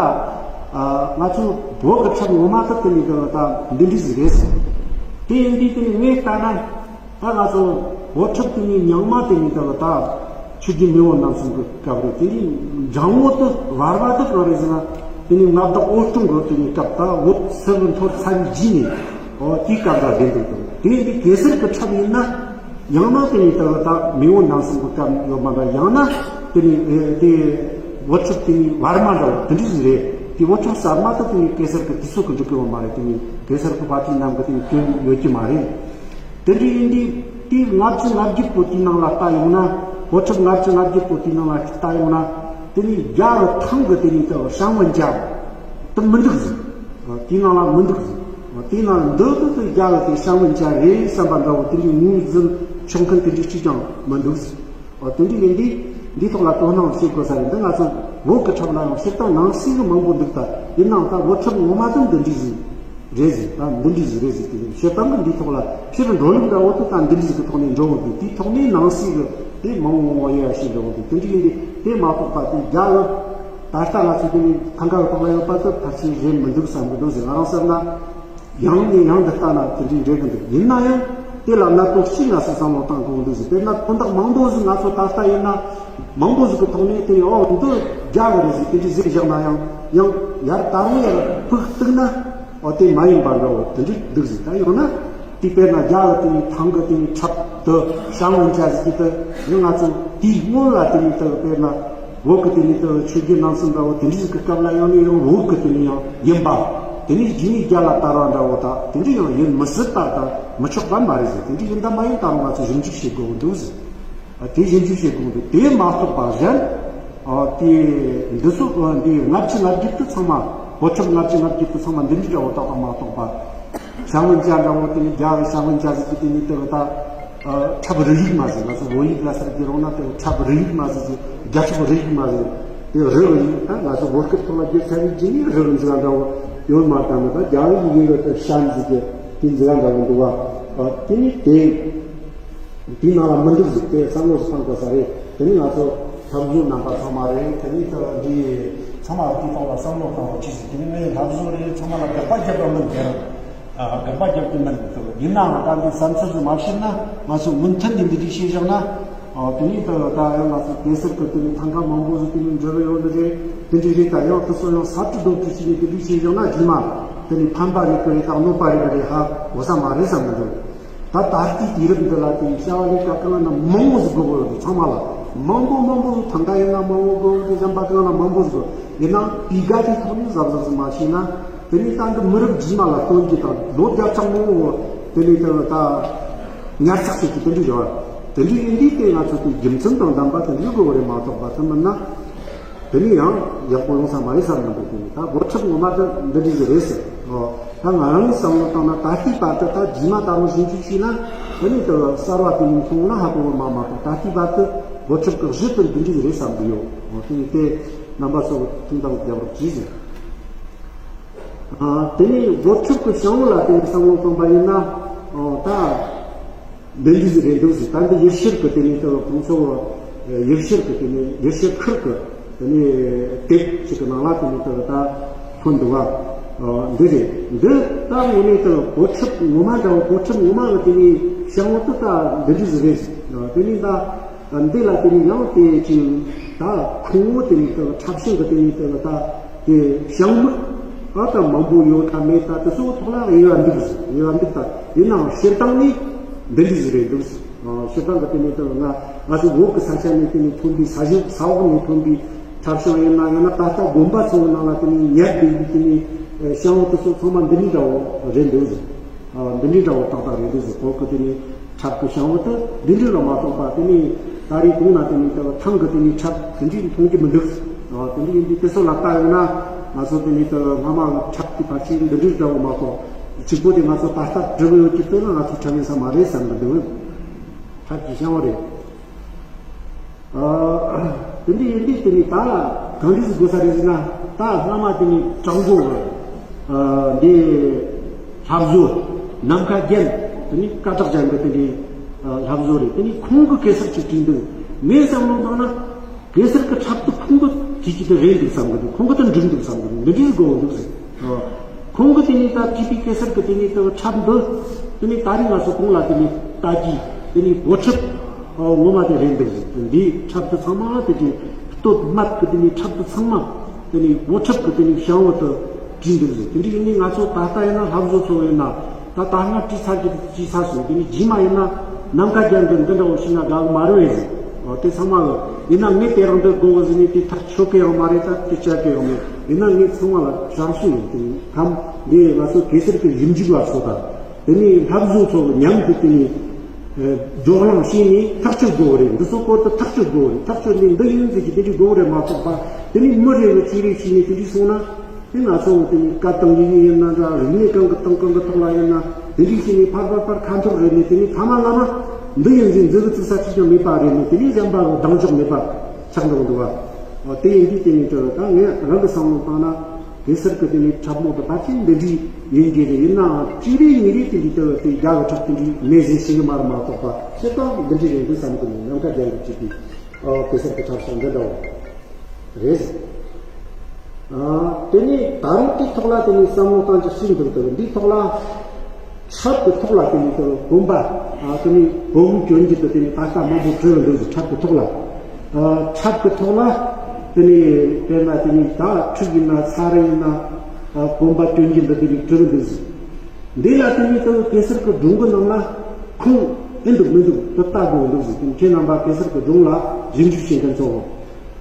ང་ཚོ་བོད་ཀྱི་ཁྲབ་ངོ་མ་དག་དེ་ནས་དེ་ད་འདི་འདྲ་ཟིག་རེད། དེ་ཡིན་དུས་དེ་ནས་ངས་ལྟ་ན་ད་ང་ཚོ་བོད་ཁྲབ་དེ་ནས་རྙིང་མ་དེ་ནས་དེ་ད་ཆོས་བརྒྱུད་མི་དབང་རྣམ་གསུམ་གྱི་སྐབས་རེད། དེ་ནས་འབྲིང་བོ་དེ་བར་བ་དེ་གང་རེད་ཟེར་ན། དེ་ནས་མངའ་བདག་ཨོ་ཀྲུང་གི་དེ་ནས་སྐབས་ད་བོད་སིལ་བུ་འཐོར་ཚར་བའི་རྗེས་ནས། ཨོ་དེའི་སྐབས་ལ་བསྡད་འདུག་དང་། དེ་ཡིན་དུས་གེ་སར་གྱི་ཁྲབ་ཡིན་ན། ཡང་ན་དེ་ནས་ད་ད་མི་དབང་རྣམ་གསུམ་གྱི་སྐབས་ཡོད་མ་འདྲ། ཡང་ན་དེ་ནས་ཨེ་དེ་བོད་ཁྲབ་དེ་ནས་བར་མ་འདྲ་བོ་དེ་འདྲ་ཞིག་རེད། དེ་བོད་ཁྲབ་གསར་མ་དེ་དེ་ནས་གེ་སར་གྱི་དུས་ཚོད་ཀྱི་འགྲིག་གི་ཡོད་མ་རེད། དེ་ནས་གེ་སར་གྱི་བ་ཏི་ནང་གི་དེ་ནས་སྐྱོན་ཡོད་ཀྱི་མ་རེད། དེ་འདྲ་ཡིན་དུས་དེ་ལྔ་བཅུ་ང་བརྒྱད་པོ་དེའི་ནང་ལ་ལྟ་ཡོང་ན། བོད་ཁྲབ་ལྔ་བཅུ་ང་བརྒྱད་པོ་དེའི་ནང་ལ་ལྟ་ཡོང་ན། དེ་ནས་རྒྱ་གི་ཐང་གི་དེ་ནས་ད་ཧྲང་ཝུན་ཅ་དེ་མི་འདུག་ཟེར། དེའི་ནང་ལ་མི་འདུག་ཟེར། དེའི་ནང་འདི་དེ་དེ་རྒྱ་གི་དེ་ཧྲང་ཝུན་ཅ་རེད་བསམ་པ་འདྲ་བོ་དེ་འདྲའི་ངོས་འཛིན་ཆོག་མཁན་དེ་འདྲའི་གཅིག་ཀྱང་མི་འདུག་ཟེར། དེ་འདྲ་ཡིན་དུས་འདིའི་ཐོག་ལ་དོ་སྣང་བྱེད་དགོས་ས་རེད། འདི་ང་ཚོ་བོད་ཀྱི་ཁྲབ་ལ་ཡང་སྤྱིར་བཏང་ནང་གསེས་ཀྱི་མང་པོ་འདུག་ད་ཡིན་ནའང་ད་བོད་ཁྲབ་ངོ་མ་དེ་འདི་འདྲ་ཟིག་རེད་ཟེར། ད་འདི་འདྲ་ཟིག་རེད་ཟེར། དེ་ནས་སྤྱིར་བཏང་གི་འདིའི་ཐོག་ལ་ཕྱིར་འགྲོ་ལུགས་འདྲ་བོ་དེ་ད་འདི་འདྲ་ཟིག་གི་ཐོག་ནས་འགྲོ་འོང་དུས། དེའི་ཐོག་ནས་ནང་གསེས་ཀྱི་དེ་མང་བོ་མང་བོ་ཡོད་ཡ་ཞིག་འགྲོ་འོང་དུས། དེ་འདྲ་ཡིན་དུས་དེ་མ་གཏོགས་པ་དེ་རྒྱ་གི་ད་ལྟ་ང་ཚོ་དེ་ནས་ཐང་ག་གི་ཐོག་ལ་ཡོད་པ་དེ་ཕལ་ཆེར་རེད་མི་འདུག་བསམ་གི་འདུག་ཟེར། ང་རང་བསམ་ན། ཡང་ནས་ཡང་དུ་ལྟ་ན་དེ་འདྲའི་འགྲིག་གི་འདུག་ཡིན་ན་ཡང་དེ་ལ་གནད་དོན་གཅིག་ང་ཚོས་བསམ་བློ་བཏང་དགོས་འདུག་ཟེར། དཔེར་ན་དོན་དག་མང་པོ་ཟིག་ང་ཚོ་ད་ལྟ་ཡིན་ན་མང་པོ་ཟིག་གི་ཐོག་ནས་དེ་ཨོ་འདི་རྒྱ་གི་རེད་ཟེར་དེ་འདྲའི་ཟེར་བཞག་ན་ཡང་། ཡང་ཡར་ད་རུང་ཡར་ཕུགས་གཏུགས་ན་ཨོ་དེ་མ་ཡིན་པ་འདྲ་བོ་དེ་འདྲའི་འདུག་ཟེར། ད་ཡང་ན་དེ་དཔེར་ན་རྒྱ་གི་དེ་ནས་ཐང་གི་དེ་ནས་ཁྲབ་དེ་ཧྲང་ཝུན་ཅ་ཟེར་གྱི་དེ་ཡང་ང་ཚོ་དེའི་སྔོན་ལ་དེ་ནས་དེ་དཔེར་ན། བོད་ཀྱི་དེ་ནས་དེ་ཆོས་བརྒྱུད་རྣམ་གསུམ་འདྲ་བོ་དེ་འདྲའི་ཟིག་གི་སྐབས་ལ་ཡང་ནས་ཡང་བོད་ཀྱི་དེ་ནས་ཡང་ཡིན་པ། དེ་ནས་རྗེས་ནས་རྒྱ་ལ་དར་བ་འདྲ་བོ་ད་དེ་འདྲ་ཡང་ཡིན་མི་སྲིད་པ་ད་མི་ཆོག་པ་མ་རེད་ཟེར། དེ་འདྲ་ཡིན་ད་མ་ཡིན་ད་རུང་ང་ཚོས་ཞིབ་འཇུག་བྱེད་དགོས་འདུག་ཟེར། ཨ་དེ་ཞིབ་འཇུག་བྱེད་དགོས་འདུག་དེ་མ་གཏོགས་པ་གཞན། ཨ་དེ་འདི་ཚོ་འདི་ལྔ་བཅུ་ང་བརྒྱད་དེ་ཚང་མ་བོད་ཁྲིམས་ལྔ་བཅུ་ང་བརྒྱད་དེ་ཚང་མ་འདི་འདྲ་འདྲ་བོ་ཏག་ཏག་མ་གཏོགས་པ། ཧྲང་ཝུན་ཅ་འདྲ་བོ་དེ་ནི་རྒྱ་གི་ཧྲང་ཝུན་ཅ་ཟེར་གྱི་དེ་ནི་དེ་གི་ད། ཨ་ཁྲབ་རིགས་ཡིག་མ་ཟེར། ང་ཚོ་བོད་ཡིག་ལ་ཟེར་གྱི་རུང་ན་དེ་ཁྲབ་རིགས་ཡིག་མ་ཟེར་གྱི་རྒྱ་ཁྲབ་རིགས་ཡིག་མ་ཟེར། དེ་རི་གི་ཡིག་ད་ང་ཚོ་བོད་སྐད་ཐོག་ལ་བསྒྱུར་ཚར་བའི་རྗེས་ནས་རི་གི་འཛི་ག་འདྲ་བོ་ཡོད་མ་རེད། ད་ནི་ད་རྒྱ་གི་ཡིག་ཡིན་རེད། དེ་ཤན་ཟེར་གྱི་དེ་འཛི་ག་འདྲ་བོ་འདུག་བ། ཨ་དེ་ནི་དེ་དེའི་ནང་ལ་མི་འདུག་ཟེར། དེ་བསམ་བློ་ཞིག་བཏང་དགོས་ས་རེད། དེ་ནི་ང་ཚོ་ལྷ་བཟོ་རྣམ་པ་ཚང་མ་རེད། དེ་ནི་ད་འདི་ཚང་མ་དེའི་ཐོག་ལ་བསམ་བློ་བཏང་བ་ཅི་ཟེར། དེ་ནི་ངས་ལྷ་བཟོ་རེད། ཚང་མ་ལ་དགག་པ་རྒྱབ་པ་མིན་དེ་རེད། ཨ་དགག་པ་རྒྱབ་ཀྱི་མིན་འདུག་ཡིན་ནའང་ད་འདི་བསམ་ཚུལ་ཟིག་མ་བཤད་ན་ང་ཚོ་མུ་མཐུད་ནས་འདི་འདྲ་བཤད་བཞག་ན་ ཨོ། དེ་ནས་ད་ད་ཡང་ང་ཚོ་གེ་སར་གི་དེ་ནས་ཐང་ག་མང་པོ་ཟིག་དེ་ནས་འབྲི་གི་ཡོད་ནི་རེད། དེ་འདྲའི་རེད། ད་ཡང་དེ་ཚོ་ཡང་ས་བཀྲུ་རྡོ་བཀྲུ་བྱས་ནས་དེ་འདྲའི་བྱས་བཞག་ན་རྗེས་མ་དེ་ནས་ཕན་པ་རེད་གི་རེད། ད་གནོད་པ་རེད་གི་རེད། ཧ་གོ་ས་མ་རེད་བསམ་གི་འདུག་ད་ད་ལྟའི་དུས་རབས་འདི་ལ་དེ་བྱ་བ་ལས་ཀ་གང་ན་མང་བོ་ཟིག་དགོས་གི་ཡོད་འདུག་ཚང་མ་ལ་མང་པོ་མང་པོ་ཟིག་ཐང་ག་ཡིན་ན་མང་བོ་དགོས་གི་འདུག་གཞན་པ་གང་ན་མང་པོ་ཟིག་དགོས། ཡིན་ནའང་དུས་ག་དེའི་ཐོག་ནས་གཟབ་གཟབ་ཟིག་མ་བྱས་ན། དེ་ནས་ད་འདི་མི་རབས་རྗེས་མ་ལ་སྟོན་རྒྱུ་དང་ལོ་བརྒྱ་ཕྲག་མང་བོ་དེ་ནས་ད་ད་ཉར་ཚགས་བྱེད་རྒྱུ་དེ་འདྲ་ཡོད། དེ་འདྲ་ཡིན་དུས་དེ་ང་ཚོ་དེ་རྒྱུ་མཚན་དང་ལྡན་པ་དེ་འདྲ་དགོས་པ་རེད་མ་གཏོགས་པ་དེ་མིན་ན་དེ་ནས་ཡང་ཡག་པོ་ཡོང་ས་མ་རེད་བསམ་གི་འདུག་དེ་ནས་ད་འགོ་ཁྲིད་ངོ་མ་དེ་འདི་འདྲ་ཞིག་རེད་ཟེར། ཨོ། ད་ང་རང་བསམ་བློ་བཏང་ན་ད་ལྟའི་བར་དུ་ད་རྗེས་མ་ད་རུང་ཞིབ་འཇུག་བྱས་ན་དེ་ནས་དེ་གསར་བ་དེ་ནས་མཐོང་ན་ཧ་གོ་བ་མ་མ་གཏོགས་ད་ལྟའི་བར་དུ་འགོ་ཁྲིད་ཀྱི་གཞི་དེ་འདི་འདྲ་ཞིག་རེད་བསམ་གི་ཡོད། ཨོ། དེ་ནས་དེ་རྣམ་པ་ཚོ་ཐུགས་དམ་རྒྱབ་རོགས་གྱིས་ཟེར། ཨ། དེ་ནས་འགོ་ཁྲིད་ཀྱི་བྱ་བ་ལ་དེ་ནས་བསམ་བློ་གཏོང་པ་ཡིན་ན། ཨོ། ད་འདི་འདྲ་ཞིག་རེད་འདུག་ཟེར། ད་འདི་ཡུལ་ཤུལ་གྱི་དེ་ནས་ད་ཁོང་ཚོ་ཡུལ་ཤུལ་གྱི་དེ་ནས་ཡུལ་ཤུལ་ཁུལ་གྱི་དེ་ནས་དེབ་ཅིག་གི་ནང་ལ་དེ་ནས་ད་ད་ཐོན་འདུག་བ། ཨོ། འདི་རེད། འདི་ད་དངོས་གནས་ད་འགོ་ཁྲིད་ངོ་མ་འདྲ་བོ། འགོ་ཁྲིད་ངོ་མ་གི་དེ་ནས་བྱ་བ་དེ་ད་འདི་འདྲ་ཞིག་རེད་ཟེར། ཨོ། དེ་ནས་ད། འདི་ལ་དེ་ནས་ཡང་དེ་ཅིག་ད་ཁུངས་བོ་དེ་ནས་དེ་འཁྲབ་ཤིང་གི་དེ་ནས་དེ་ད་དེ་བྱང་མིག་ཨ་ད་མང་པོ་ཡོད་ད་མེད་ད་དེ་ཚོ་ཐོག་ལ་དབྱེ་བ་འདུག་ཟེར། དབྱེ་བ་འདུག་ད་ཡིན་ནའང་སྤྱིར་བཏང་ནི་འདི་འདྲ་ཟིག་རེད་འདུག་ཟེར། ཨ། སྤྱིར་བཏང་གི་དེ་ནས་དེ་ང་ང་ཚོ་བོད་ཀྱི་ས་ཆ་ནས་དེ་ནས་ཐོན་པའི་ས་ཞིང་ས་འོག་ནས་ཐོན་པའི་འཁྲབ་ཤིང་ཡིན་ན་ཡང་ན་ད་ལྟ་དགོན་པ་ཚོའི་ནང་ལ་དེ་ནས་ཉར་བསྡད་པའི་དེ་ནས་བྱང་བུ་དེ་ཚོ་ཚང་མ་འདི་འདྲ་འདྲ་བོ་རེད་འདུག་ཟེར། ཨ། འདི་འདྲའི་འདྲ་བོ་ཏག་ཏག་རེད་འདུག་ཟེར། བོད་ཀྱི་དེ་ནས་འཁྲབ་ཀྱི་བྱ་བ་དེ་འདི་འདྲ་ལ་མ་གཏོགས་པ་དེ་ནས་ད་རེས་གོང་ན་དེ་ནས་ད་ཐང་གི་དེ་ནས་འཁྲབ་དེ་འདྲའི་མཐོང་རྒྱུ་མི་འདུག་ཨ། དེ་འདྲ་ཡིན་དུས་དེ་ཚོ་ལ་ལྟ་ཡོང་ན་ང་ཚོ་དེ་ནས་ད་སྔ་མ་འཁྲབ་ཀྱི་ཕལ་ཆེར་འདི་འདྲའི་འདྲ་བོ་མ་གཏོགས་གཅིག་པོ་དེ་ང་ཚོ་ད་ལྟ་འབྲི་གི་ཡོད་ཀྱི་དེ་ལ་ང་ཚོ་འཁྲབ་ཡིན་ས་མ་རེད་བསམ་གི་འདུག་འཁྲབ་ཀྱི་བྱ་བ་རེད། ཨ། དེ་འདྲ་ཡིན་དུས་དེ་ནས་ད་གང་འདྲ་ཞིག་དགོས་ས་རེད་ཟེར་ན། ད་སྔ་མ་དེ་ནས་དྲང་པོ་གི། ཨ། འདི་ལྷ་བཟོ་ནམ་མཁའ་རྒྱལ། དེ་ནས་སྐད་གྲགས་ཅན་གི་དེ་འདྲའི་ལྷ་བཟོ་རེད། དེ་ནས་ཁོང་གི་གེ་སར་ཅིག་བྲིས་འདུག་ངས་བསམ་བློ་བཏང་ན་གེ་སར་གི་འཁྲབ་དེ་ཁོང་གི་བྲིས་ཀྱི་དེ་རེད་འདུག་བསམ་གི་འདུག་ཁོང་གི་དེ་འགྲིག་འདུག་བསམ་གི་འདུག་འདི་འདྲ་ཞིག་དགོས་འདུག་ཟེར། ཨ། ཁོང་གིས་དེ་ནས་ད་བྲིས་པའི་གེ་སར་གྱི་དེ་ནས་ད་འཁྲབ་འདི། དེ་ནས་ད་རེས་ང་ཚོ་གོང་ལ་དེ་ནས་ལྟ་རྒྱུ་དེ་ནས་འགོ་ཁྲིད་ངོ་མ་དེ་རེད་འདུག་ཟེར། འདིའི་འཁྲབ་འདི་ཚང་མ་དེ་ནས་སྟོད་སྨད་ཀྱི་དེ་ནས་འཁྲབ་འདི་ཚང་མ་དེ་ནས་འགོ་ཁྲིད་ཀྱི་དེ་ནས་བྱ་བ་དེ་བྲིས་འདུག་ཟེར། དེ་འདྲ་ཡིན་ནས་ང་ཚོ་ད་ལྟ་ཡིན་ན་ལྷ་བཟོ་ཚོ་ཡིན་ན་ད་ད་སྔ་བྲིས་ཚར་གྱི་བྲིས་ཚར་སོང་། དེ་ནས་རྗེས་མ་ཡིན་ན་ནམ་མཁའ་རྒྱལ་འདི་འདི་འདྲ་བོ་ཞིག་ན་དགའ་གི་མ་རེད་ཟེར། ཨོ། དེ་ཚང་མ་གི་ཡིན་ན་ངས་དེ་རང་འདི་དགོས་གི་ཟེར་ནས་དེ་ཐག་ཆོད་གི་ཡང་མ་རེད། ད་དེ་བཅད་གི་ཡང་མེད། ཡིན་ན་ངས་ཚང་མ་ལ་དྲང་སྲོང་ཡིན། དེ་ནས་ཁམས་འདི་ང་ཚོ་གེ་སར་གྱི་ཞིབ་འཇུག་པ་ཚོ་དང་དེ་ནས་ལྷ་བཟོ་ཚོ་གི་མཉམ་དུ་དེ་ནས་ཨ་བགྲོ་གླེང་བྱས་ནས་ཐག་གཅོད་དགོས་རེད། འདི་ཚོ་སྐོར་དུ་ཐག་གཅོད་དགོས་རེད། ཐག་གཅོད་ནས་འདི་ཡིན་ཟེར་གྱི་དེ་འདྲ་དགོས་རེད་མ་གཏོགས་པ། དེ་ནས་མི་རེ་བས་གཅིག་རེ་བྱས་ནས་དེ་འདྲ་སོང་ན། དེ་ང་ཚོ་དེ་ནས་བཀའ་དང་ཡིག་ཡིན་ན་འདྲ། རིག་གནས་གང་གི་སྟེང་གང་གི་ཐོག་ལ་ཡིན་ན་དེ་འདྲ་བྱས་ནས་ཕར་ཕར་ཕར་ཁ་འཐོར་རེད་ནས། དེ་ནས་ཐ་མ་ལ་མ་འདི་ཡིན་ཟེར་འཛུལ་གི་བཙུགས་ས་གཅིག་ཀྱང་མེད་པ་རེད་ནས། དེ་ནས་གཞན་པ་ལ་གདེང་འཇོག་མེད་པ་ཆགས་འགྲོ་གི་འདུག་བ། ཨོ། དེ་ཡིན་དུས་དེ་ནས་འདྲ་ད་ངས་རང་གི་བསམ་བློ་བཏང་ན་གེ་སར་གི་དེ་ནས་འཁྲབ་མོ་དེ་ཕལ་ཆེར་འདི་འདྲའི་ཡིན་གྱི་རེད། ཡིན་ནའང་གཅིག་རེ་གཉིས་རེ་དེ་འདྲའི་དེ་དེ་རྒྱ་གི་འཁྲབ་དེ་འདྲའི་མེད་ཟེར་ཤེས་གི་མ་རེད་མ་གཏོགས་པ། སྤྱིར་བཏང་འདི་འདྲའི་རེད་འདུག་བསམ་གི་འདུག་ནམ་མཁའ་རྒྱལ་གྱིས་བྲིས་པའི། ཨོ། གེ་སར་གི་འཁྲབ་ཤིང་འདི་འདྲ་བོ། རེད། ཨ། དེ་ནས་ད་རུང་དེའི་ཐོག་ལ་དེ་ནས་བསམ་བློ་བཏང་རྒྱུ་ཞིག་འདུག་དེ་འདིའི་ཐོག་ལ་འཁྲབ་ཀྱི་ཐོག་ལ་དེ་ནས་དེ་དགོན་པ། ཨ། དེ་ནས་བོན་གྱོན་རྒྱུ་དེ་དེ་ནས་ད་ལྟ་མང་པོ་བྲིས་འདུག་འཁྲབ་ཀྱི་ཐོག་ལ། ཨ། འཁྲབ་ཀྱི་ཐོག་ལ་དེ་ནས་དཔེར་ན་དེ་ནས་ད་ཁྲུས་ཡིན་ན་ཚར་ཡིན་ན། ཨ། བོན་པ་གྱོན་རྒྱུ་འདི་དེ་ནས་བྲིས་འདུག་ཟེར། འདི་ལ་དེ་ནས་དེ་གེ་སར་གྱི་སྒྲུང་གི་ནང་ལ་ཁུངས་ཨེ་འདུག་མི་འདུག་དེ་ལྟ་དགོས་འདུག་ཟེར། དེ་ཁྱེད་རྣམ་པ་གེ་སར་གྱི་སྒྲུང་ལ་ཞིབ་འཇུག་བྱེད་མཁན་ཚོ།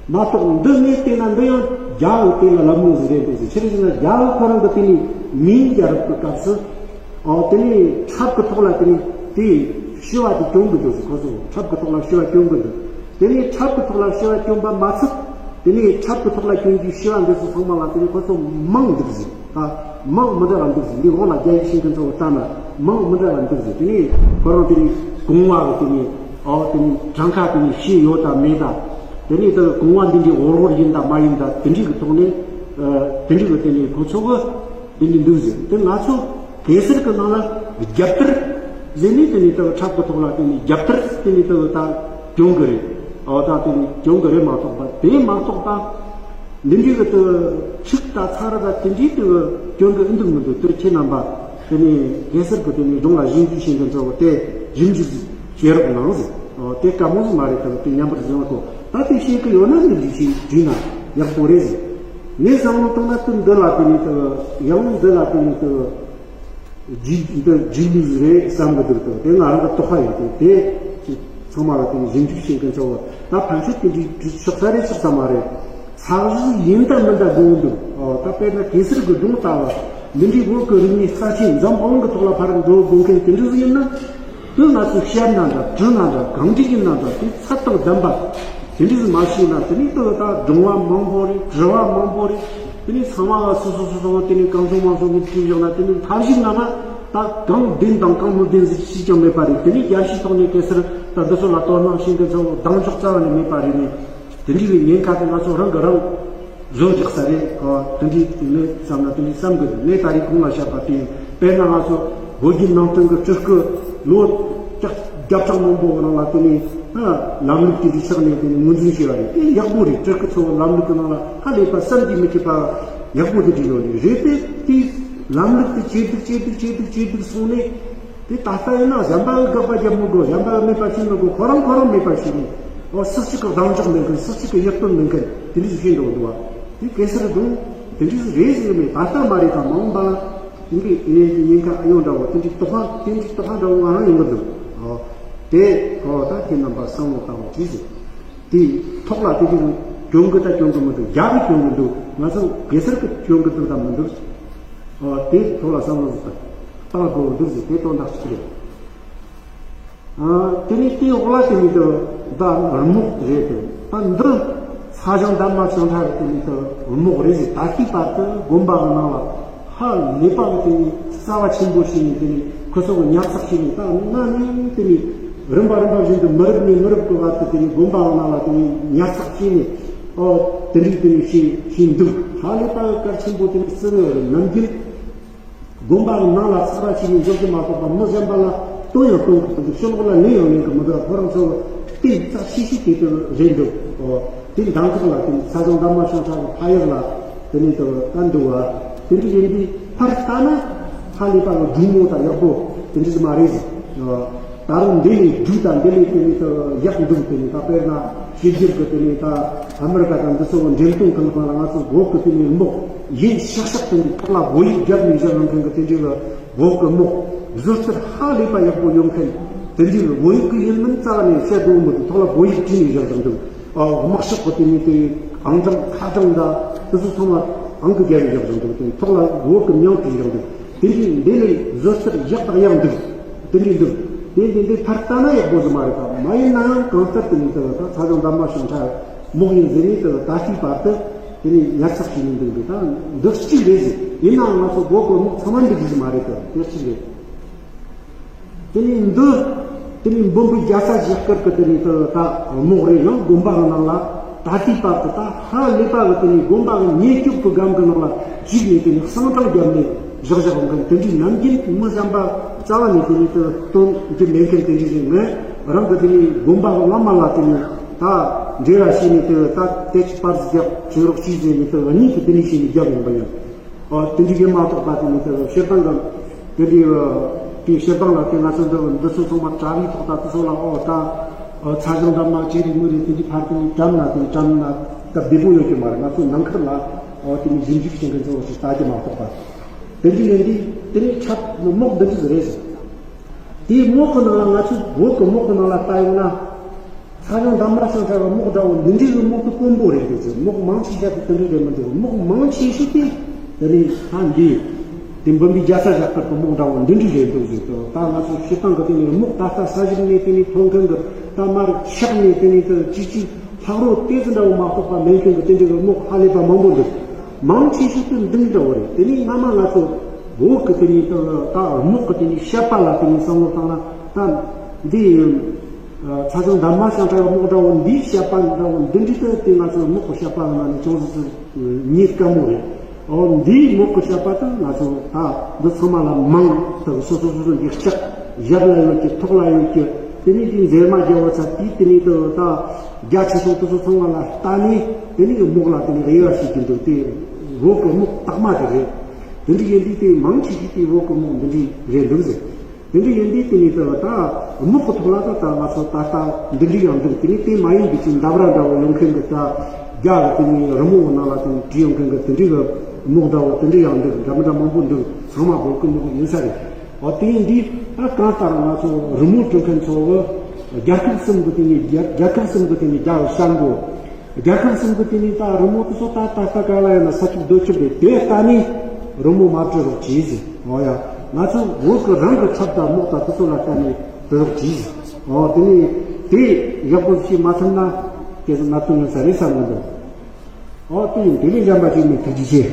མ་གཏོགས་འདི་ངས་བལྟས་ན་འདི་ཡང་རྒྱལ་བོ་དེ་ལ་ལབ་མོ་ཟིག་རེད་འདུག་ཟེར། ཕྱིར་ཞིག་ན་རྒྱལ་བོ་ཁོ་རང་གི་དེ་ནས་མིང་རྒྱལ་རབས་ཀྱི་སྐབས་སུ། ཨོ། དེ་ནས་འཁྲབ་ཀྱི་ཐོག་ལ་དེ་ནས་དེ་ཞུ་བ་དེ་གྱོན་གི་འདུག་ཟེར། ཁོ་ཚོ་འཁྲབ་ཀྱི་ཐོག་ལ་ཞུ་བ་གྱོན་གི་འདུག་དེ་ནས་འཁྲབ་ཀྱི་ཐོག་ལ་ཞུ་བ་གྱོན་པ་མ་ཚད། དེ་ནས་འཁྲབ་ཀྱི་ཐོག་ལ་གྱོན་རྒྱུའི་ཞུ་བ་འདི་ཚོ་ཚང་མ་ལ་དེ་ནས་ཁོ་ཚོ་མིང་འདུག་ཟེར། ད་མིང་མི་འདྲ་བ་འདུག་ཟེར། འདི་འོག་ལ་རྒྱ་ཡིག་ཤེས་མཁན་ཚོ་ལྟ་ན་མིང་མི་འདྲ་བ་འདུག་ཟེར། དེ་ནས་ཁོ་རང་དེ་ནས་གོང་བ་གི་དེ་ནས། ཨོ། དེ་ནས་གྲངས་ཀ་དེ་ནས་ཤེས་ཡོད་དམ་མེད་དམ། དེ་ནས་ད་གོང་བ་འདི་འདྲའི་འོར་འོར་ཡིན་དམ་མ་ཡིན་དམ། དེ་འདྲའི་གི་ཐོག་ནས། ཨ། དེ་འདྲའི་གི་དེ་ནས་ཁོ་ཚོ་གི་འདི་འདྲའི་འདུག་ཟེར། དེ་ང་ཚོ་གེ་སར་གི་ནང་ལ་རྒྱབ་དར་ཟེར་ནས་དེ་ནས་ད་འཁྲབ་གི་ཐོག་ལ་དེ་ནས་རྒྱབ་དར་དེ་ནས་ད་ད་གྱོན་གི་རེད། ཨོ། ད་དེ་ནས་གྱོན་གི་རེད་མ་གཏོགས་པ། དེ་མ་གཏོགས་པ། འདི་འདྲའི་གི་དུ་ཕྱུགས་དང་ཚ་ར་དང་དེ་འདྲའི་དུ་གྱོན་གི་ཨེ་འདུག་མི་འདུག་དེ་ཁྱེད་རྣམ་པ་དེ་ནས་གེ་སར་གི་དེ་ནས་སྒྲུང་ལ་ཞིབ་འཇུག་བྱེད་མཁན་ཚོ་དེ་ཞིབ་འཇུག་བྱེད་རོགས་གནང་ཟེར། ཨོ་དེ་དཀའ་མོ་ཟིག་མ་རེད་དམ། དེ་མཉམ་པར་བཟུང་བ་ཁོ་ད་དེ་ཤེས་ཀྱི་ཡོད་ན་འདི་འདྲ་ཞིག་བྲིས་ན་ཡག་པོ་རེད་ཟེར། ངས་བསམ་བློ་བཏང་ན་དེ་འདི་ལ་དེ་ནས་དེ་ཡང་འདི་ལ་དེ་ནས་དེ་རྗེས་འདི་རྗེས་ལུས་རེད་བསམ་གི་འདུག་དེ་དེ་ང་རང་གི་དོགས་པ་ཡིན། དེ་དེ་ཚང་མ་ལ་དེ་ནས་ཞིབ་འཇུག་བྱེད་མཁན་ཚོ་ད་ཕན་ཆད་དེ་འདྲའི་ཆོག་ས་རེད་ཆོག་ས་མ་རེད། ཚགས་གཞི་ཡིན་ད་མིན་ད་དགོས་འདུག་ཨོ་ད་དཔེར་ན་གེ་སར་གྱི་སྒྲུང་ལྟ་བུ་འདི་འདྲའི་བོད་ཀྱི་རིག་གནས་རྩ་ཆེན་འཛམ་གླིང་གི་ཐོག་ལ་ཕར་འགྲོ་དགོས་མཁན་དེ་འདྲ་ཟིག་ཡིན་ན། དེ་ང་ཚོས་བཤད་ན་འདྲ་བྲིས་ན་འདྲ་གང་འདྲ་ཡིན་ན་འདྲ་དེ་ཚད་དང་ལྡན་པ་དེ་འདྲ་ཟིག་མ་བྱས་ན། དེ་ནས་དེ་ད་སྒྲུང་བ་མང་པོ་རེད། དྲི་བ་མང་པོ་རེད། དེ་ནས་ཚང་མ་ལ་སོ་སོ་སོ་སོ་དེ་ནས་གང་བྱུང་མང་བྱུང་གི་དྲིས་བཞག་ན། དེ་ནས་མཐའ་གཞུག་ན་མ་ད་གང་བདེན་དང་གང་མི་བདེན་ཟིག་ཅིས་ཀྱང་མེད་པ་རེད། དེ་ནས་རྒྱལ་སྤྱིའི་ཐོག་ནས་གེ་སར་ད་འདི་ཚོ་ལ་དོ་སྣང་བྱེད་མཁན་ཚོ་གདེང་འཇོག་རྩ་བ་ནས་མེད་པ་རེད། ནས་དེ་འདྲའི་ཉེན་ཁ་དེ་ང་ཚོ་རང་གི་རང་བཟོ་རྒྱག་ས་རེད། ཨ་དེ་འདྲའི་ངས་བསམ་ན་དེ་འདྲའི་བསམ་གི་འདུག་ངས་ད་རེས་གོང་ལ་བཤད་པ་དེ་དཔེར་ན་ང་ཚོ་བོད་བརྒྱུད་ནང་བསྟན་གྱི་སྤྲུལ་སྐུ་ལོ་བརྒྱ་བརྒྱ་ཕྲག་མང་པོ་གི་ནང་ལ་དེ་ནས་ཨ་ལམ་ལུགས་དེ་འདྲའི་ཆགས་ནས་དེ་ནས་ངོས་འཛིན་བྱས་པ་རེད། དེ་ཡག་པོ་རེད། སྤྲུལ་སྐུ་ཚོ་ལམ་ལུགས་ཀྱི་ནང་ལ་ཧ་ལས་པ་བསམ་གྱིས་མི་ཁྱབ་པ་ཡག་པོ་དེ་འདྲ་ཡོད་རེད། རེད་དེ་དེའི་ལམ་ལུགས་དེ་བྱས་འདུག་བྱས་འདུག་བྱས་འདུག་བྱས་འདུག་སོང་ནས། དེ་ད་ལྟ་ཡིན་ན་གཞན་པ་ལ་དགག་པ་རྒྱབ་མི་དགོས། གཞན་པ་ལ་མེད་པ་བྱེད་མི་དགོས། ཁོ་རང་ཁོ་རང་མེད་པ་བྱས་ནས། ཨོ་སུ་གཅིག་གི་གདེང་འཇོག་མེད་མཁན། སུ་གཅིག་གི་ཡིད་རྟོན་མེད་མཁན་དེ་འདྲ་ཞིག་བྱེད་འགྲོ་འདུག་བ། དེ་གེ་སར་སྒྲུང་དེ་འདྲ་ཞིག་རེད་ཟེར་གི་མེད། ད་ལྟ་མ་རེད། ད་མ་འོངས་པ་ལ་དེ་འདྲའི་ཨེ་ཉེན་ཁ་ཨ་ཡོང་འདྲ་བོ་དེ་འདྲའི་དོགས་པ་དེ་འདྲའི་དོགས་པ་འདྲ་བོ་ང་རང་ཡོང་གི་འདུག་ཨོ་དེ་ཨོ་ད་ཁྱེད་རྣམ་པ་བསམ་བློ་བཏང་བ་གྱིས་ཟེར། དེ་ཐོག་ལ་དེ་འདྲའི་གྱོང་གི་ད་གྱོང་གི་མི་འདུག་རྒྱ་གི་གྱོང་གི་འདུག་ང་ཚོ་གེ་སར་གི་གྱོང་གི་འདུག་ད་མི་འདུག་ཨོ་དེ་ཐོག་ལ་བསམ་བློ་ཟིག་བཏང་དགོས་འདུག་ཟེར། དེ་དོན་དག་གཅིག་རེད། ཨ་དེ་ནས་དེའི་འོག་ལ་དེ་ནས་དེ་ད་རྨོག་རེད་དེ། ད་འདི་ཚ་ཞང་འདབ་མ་ཤིང་ཁྲ་གི་དེ་ནས་དེ་རྨོག་རེད་ཟེར། ད་ལྟའི་བར་དུ་དགོན་པ་གི་ནང་ལ་ཧ་ལས་པ་གི་དེ་ནས་རྩ་བ་ཆེན་པོ་བྱས་ནས་དེ་ནས་ཁོ་ཚོ་གི་ཉར་ཚགས་བྱས་ནས། ད་གནའ་ནས་དེ་ནས་རིམ་པ་རིམ་པ་བཞིན་དུ་མི་རབས་ནས་མི་རབས་ཀྱི་བར་དུ་དེ་ནས་དགོན་པ་གི་ནང་ལ་དེ་ནས་ཉར་ཚགས་བྱས་ནས། ཨོ་དེ་འདྲའི་དེ་ནས་བྱས་བྱས་འདུག་ཧ་ལས་པ་གི་གལ་ཆེན་པོ་དེ་ནས་བརྩི་ནས་ནམ་རྒྱུན། དགོན་པ་གི་ནང་ལ་ཚགས་པར་བྱས་ནས་འཇོག་རྒྱུ་མ་གཏོགས་པ་མི་གཞན་པ་ལ་སྟོན་ཡང་སྟོན་གི་མི་འདུག་ཕྱི་ལོགས་ལ་ལེན་ཡང་ལེན་གི་མི་འདུག་ཁོ་རང་ཚོ་གི་རྟེན་རྩ་ཆེ་ཤོས་དེ་དེ་རེད་འདུག་ཨོ་དེ་འདང་ཐག་ལ་དེ་ཚ་ཞང་འདབ་མ་ཤིང་ཁྲ་གི་ཕ་ཡུལ་ལ་དེ་ནས་དེ་བསྟན་འདུག་བ། དེ་འདྲ་ཡིན་དུས་ཕར་ལྟ་ན་ཧ་ལས་པ་གི་སྒྲུང་མོ་དང་ཡག་པོ་དེ་འདྲ་ཟིག་མ་རེད་ཟེར། ཨོ། ད་རུང་འདི་ནས་རྒྱུ་དང་འདི་ནས་དེ་ནས་དེ་ཡག་འདུག་དེ་ནས་ད་དཔེར་ན་ཕྱི་རྒྱལ་གྱི་དེ་ནས་ད་ཨ་མི་རི་ཀ་དང་འདི་ཚོ་འགྲེམས་སྟོན་གང་གང་ལ་ང་ཚོ་བོད་ཀྱི་དེ་ནས་རྨོག་ཡིན་ཤག་ཤག་དེ་འདྲའི་ཐོག་ལ་བོད་ཡིག་བརྒྱབ་ནས་བཞག་ཡོང་མཁན་གྱི་དེ་འདྲའི་གི་བོད་ཀྱི་རྨོག་བཟོ་རྩལ་ཧ་ལས་པ་ཡག་པོ་ཡོད་མཁན་དེ་འདྲའི་གི་བོད་ཡིག་གི་ཡིན་མིན་རྩ་བ་ནས་བཤད་དགོས་མི་འདུག་ཐོག་ལ་བོད་ཡིག་བྲིས་ནས་བཞག་ཡོང་འདུག་ཨ་དམག་ཤོག་གི་དེ་ནས་དེ་ཨང་གྲངས་ཁ་གྲངས་དང་དེ་ཚོ་ཚང་མ་ཨང་གི་བརྒྱབ་ནས་བཞག་ཡོང་འདུག་དེ་ཐོག་ལ་བོད་ཀྱི་མིང་བྲིས་བཞག་འདུག་དེ་འདྲའི་འདི་ནས་བཟོ་རྩལ་ཡག་དང་ཡག་འདུག་དེ་འདྲའི་འདུག་དེ་འདི་འདི་ཕར་ལྟ་ན་ཡག་པོ་ཟིག་མ་རེད་པ། མ་ཡིན་ན་ཡང་གང་ལྟར་དེ་ནས་དེ་ལ་ད་ཚ་ཞང་འདབ་མ་ཤིང་ཁྲ་རྨོག་ཡིན་ཟེར་ནས་དེ་ལ་ད་ལྟའི་བར་དུ་དེ་ནས་ཉར་ཚགས་བྱས་ནས་འདུག་འདུག་ད་འདི་གཅིག་རེད་ཟེར། ཡིན་ནའང་ང་ཚོ་བོད་གོ་རྨོག་ཚང་མ་འདི་གི་ཟིག་མ་རེད་དེ་འདི་གཅིག་རེད། དེ་ནས་འདི་དེ་ནས་འབུམ་པའི་རྒྱལ་ས་ཞབས་དཀར་གི་དེ་ནས་དེ་ད་རྨོག་རེད། ཡང་དགོན་པ་གི་ནང་ལ་ད་ལྟའི་བར་དུ་ད་ཧ་ལས་པ་གི་དེ་ནས་དགོན་པ་གི་ཉེ་སྐྱོབ་ཀྱི་སྒང་གི་ནང་ལ་བཅུག་ནས་དེ་ནས་གསང་གྲངས་བརྒྱབ་ནས་བཞག་བཞག་འོང་མཁན་དེ་འདྲའི་ནམ་རྒྱུན་མི་གཞན་པ་རྩ་བ་ནས་དེ་ནས་དེ་སྟོན་རྒྱུ་མེད་མཁན་དེ་འདྲའི་རེད། ངས་རང་གི་དེ་ནས་དགོན་པ་གི་བླ་མ་ལ་དེ་ནས་ད་འབྲེལ་བ་བྱས་ནས་དེ་ད་དེ་ཅིག་པར་ཟིག་རྒྱབ་བྱེད་རོགས་གྱིས་ཟེར་ནས་དེ་གཉིས་ཀྱིས་དེ་ནས་བྱས་ནས་བརྒྱབ་ཡོང་པ་ཡིན། ཨོ་དེ་འདྲ་ཡིན་མ་གཏོགས་པ་དེ་ནི་དེ་སྤྱིར་བཏང་གི་དེ་འདྲའི་དེའི་སྤྱིར་བཏང་ལ་དེ་ང་ཚོ་འདི་འདི་ཚོ་ཚང་མ་དྲ་བའི་ཐོག་ད་དེ་ཚོ་ལ་ཨོ་ད་ཨོ་ཚ་ཞང་འདབ་མ་ཅེ་རིགས་མི་རིགས་དེ་འདྲའི་ཕར་དེ་འདྲའི་བཀྲམ་ན་དེ་བཀྲམ་ན་ད་བདེ་པོ་ཡོད་ཀྱི་མ་རེད། ང་ཚོ་ནང་ཁུལ་ལ་ཨོ་དེ་ནི་ཞིབ་འཇུག་བྱེད་མཁན་ཚོ་ཞིག་ལྟ་རྒྱུ་མ་གཏོགས་པ། དེ་འདྲའི་ཡིན་དུས་དེ་ནི་ཁྱབ་རྨོག་འདི་འདྲ་ཟིག་རེད་ཟེར། དེའི་རྨོག་གི་ནང་ལ་ང་ཚོས་བོད་ཀྱི་རྨོག་གི་ནང་ལ་ལྟ་ཡོང་ན། ཚ་ཞང་འདབ་མ་ཤིང་ཁྲ་གི་རྨོག་འདྲ་བོ་འདི་འདྲའི་གི་རྨོག་དེ་དཀོན་པོ་རེད་འདུག་ཟེར། རྨོག་མང་ཆེ་ཤོས་དེ་དེ་འདྲ་རེད་མི་འདུག་རྨོག་མང་ཆེ་ཤོས་དེ་དེ་ནི་ད་འདི་དེ་འབུམ་པའི་རྒྱལ་ས་ཞབས་དཀར་གི་རྨོག་འདྲ་བོ་འདི་འདྲའི་རེད་འདུག་ཟེར། ད་ང་ཚོ་སྤྱིར་བཏང་གི་དེ་ནི་རྨོག་ད་ལྟ་ས་གཞི་ནས་དེ་ནི་ཐོན་མཁན་གི་ད་མར་ཆག་ནས་དེ་ནི་དེ་ཅི་ཅི་ལྷག་རོ་ཏོག་ཙམ་འདྲ་བོ་མ་གཏོགས་པ་མེད་མཁན་གི་དེ་འདྲའི་གི་རྨོག་ཧ་ལས་པ་མང་པོ་འདུག་མང་ཆེ་ཤོས་དེ་འདི་འདྲ་བོ་རེད། དེ་ནི་སྔ་མ་ང་ཚོ་བོད་གི་དེ་ནི་ད་རྨོག་གི་དེ་ནི་བཤད་པ་ལ་དེ་ནི་བསམ་བློ་བཏང་ན་ད་འདི་ཚ་ཞང་འདབ་མ་ཤིང་ཁྲ་གི་རྨོག་འདྲ་བོ་འདིའི་བཤད་པ་འདྲ་བོ་འདི་འདྲ་དེ་དེ་ང་ཚོ་རྨོག་གི་བཤད་པ་ནང་ནས་ཅུང་ཟད་ཟད་རྙེད་དཀའ་མོ་རེད། ཨོ་འདིའི་རྨོག་གི་བཤད་པ་དེ་ང་ཚོ་ད་འདི་ཚང་མ་ལ་མང་དང་སོ་སོ་སོ་སོ་ཡིག་ཆ་ཞབས་ལ་ཡོད་ཀྱི་ཐོག་ལ་ཡོད་ཀྱི་དེ་ནས་དེ་མཛེས་མ་རྒྱལ་བ་ཚ་དེས་དེ་ནས་དེ་ད་རྒྱ་ཆེ་ཆུང་དེ་ཚོ་ཚང་མ་ལ་ལྟ་ནས་དེ་ནས་རྨོག་ལ་དེ་ནས་དབྱེ་བ་ཕྱེ་གི་འདུག་དེ་བོད་གི་རྨོག་དག་མ་དེ་རེད། དེ་འདྲ་ཡིན་དུས་དེ་མང་ཆེ་ཤོས་དེ་བོད་གི་རྨོག་འདི་འདྲ་རེད་འདུག་ཟེར། དེ་འདྲ་ཡིན་དུས་དེ་ནས་དེ་ལ་ད་དམག་གི་ཐོག་ལ་ད་ད་ང་ཚོ་ད་ལྟ་འདི་འདྲ་ཡང་འདུག་དེ་ནས་དེ་མ་ཡིན་པའི་ཅིག་འདབས་ར་འདྲ་བོ་ཡོང་མཁན་གྱི་ད་རྒྱ་གི་དེ་ནས་རི་མོ་བོ་ནང་ལ་དེ་ནས་བྲིས་ཡོང་མཁན་གྱི་དེ་འདྲའི་གི་དམག་འདྲ་བོ་དེ་འདྲ་ཡང་འདུག་འདྲ་མི་འདྲ་མང་པོ་འདུག་ཚང་མ་བོད་ཀྱི་དམག་ཡིན་ས་རེད། འོ་དེ་ཡིན་དུས་ད་གང་ལྟར་ང་ཚོ་རི་མོ་འབྲི་མཁན་ཚོ་གི་རྒྱལ་ཁབ་གསུམ་གི་དེ་ནས་རྒྱལ་རྒྱལ་ཁབ་གསུམ་གི་དེ་ནས་རྒྱ་གི་ཤར་འགོ་རྒྱལ་ཁབ་གསུམ་གྱི་དེ་ནས་ད་རི་མོ་དེ་ཚོ་ད་ད་ལྟ་ག་ལ་ཡིན་ན་ས་ཆུ་རྡོ་ཆུ་རེད། དེ་ལྟ་ནས་རི་མོ་མ་བྲི་རོགས་གྱིས་ཟེར། འོ་ཡ། ང་ཚོ་བོད་ཀྱི་རང་གི་ཆབ་དང་དམག་དང་དེ་ཚོ་ལ་ལྟ་ནས་བྲི་རོགས་གྱིས་ཟེར། འོ་དེ་ནས་དེ་ཡག་པོ་ཞིག་མ་ཐུབ་ན་དེ་ཚོ་གནད་དོན་ཡོང་ས་རེད་བསམ་གི་འདུག་འོ་དེ་ཡིན་དེ་ལས་གཞན་པ་ཅིག་ནས་ཐུགས་རྗེ་ཆེ།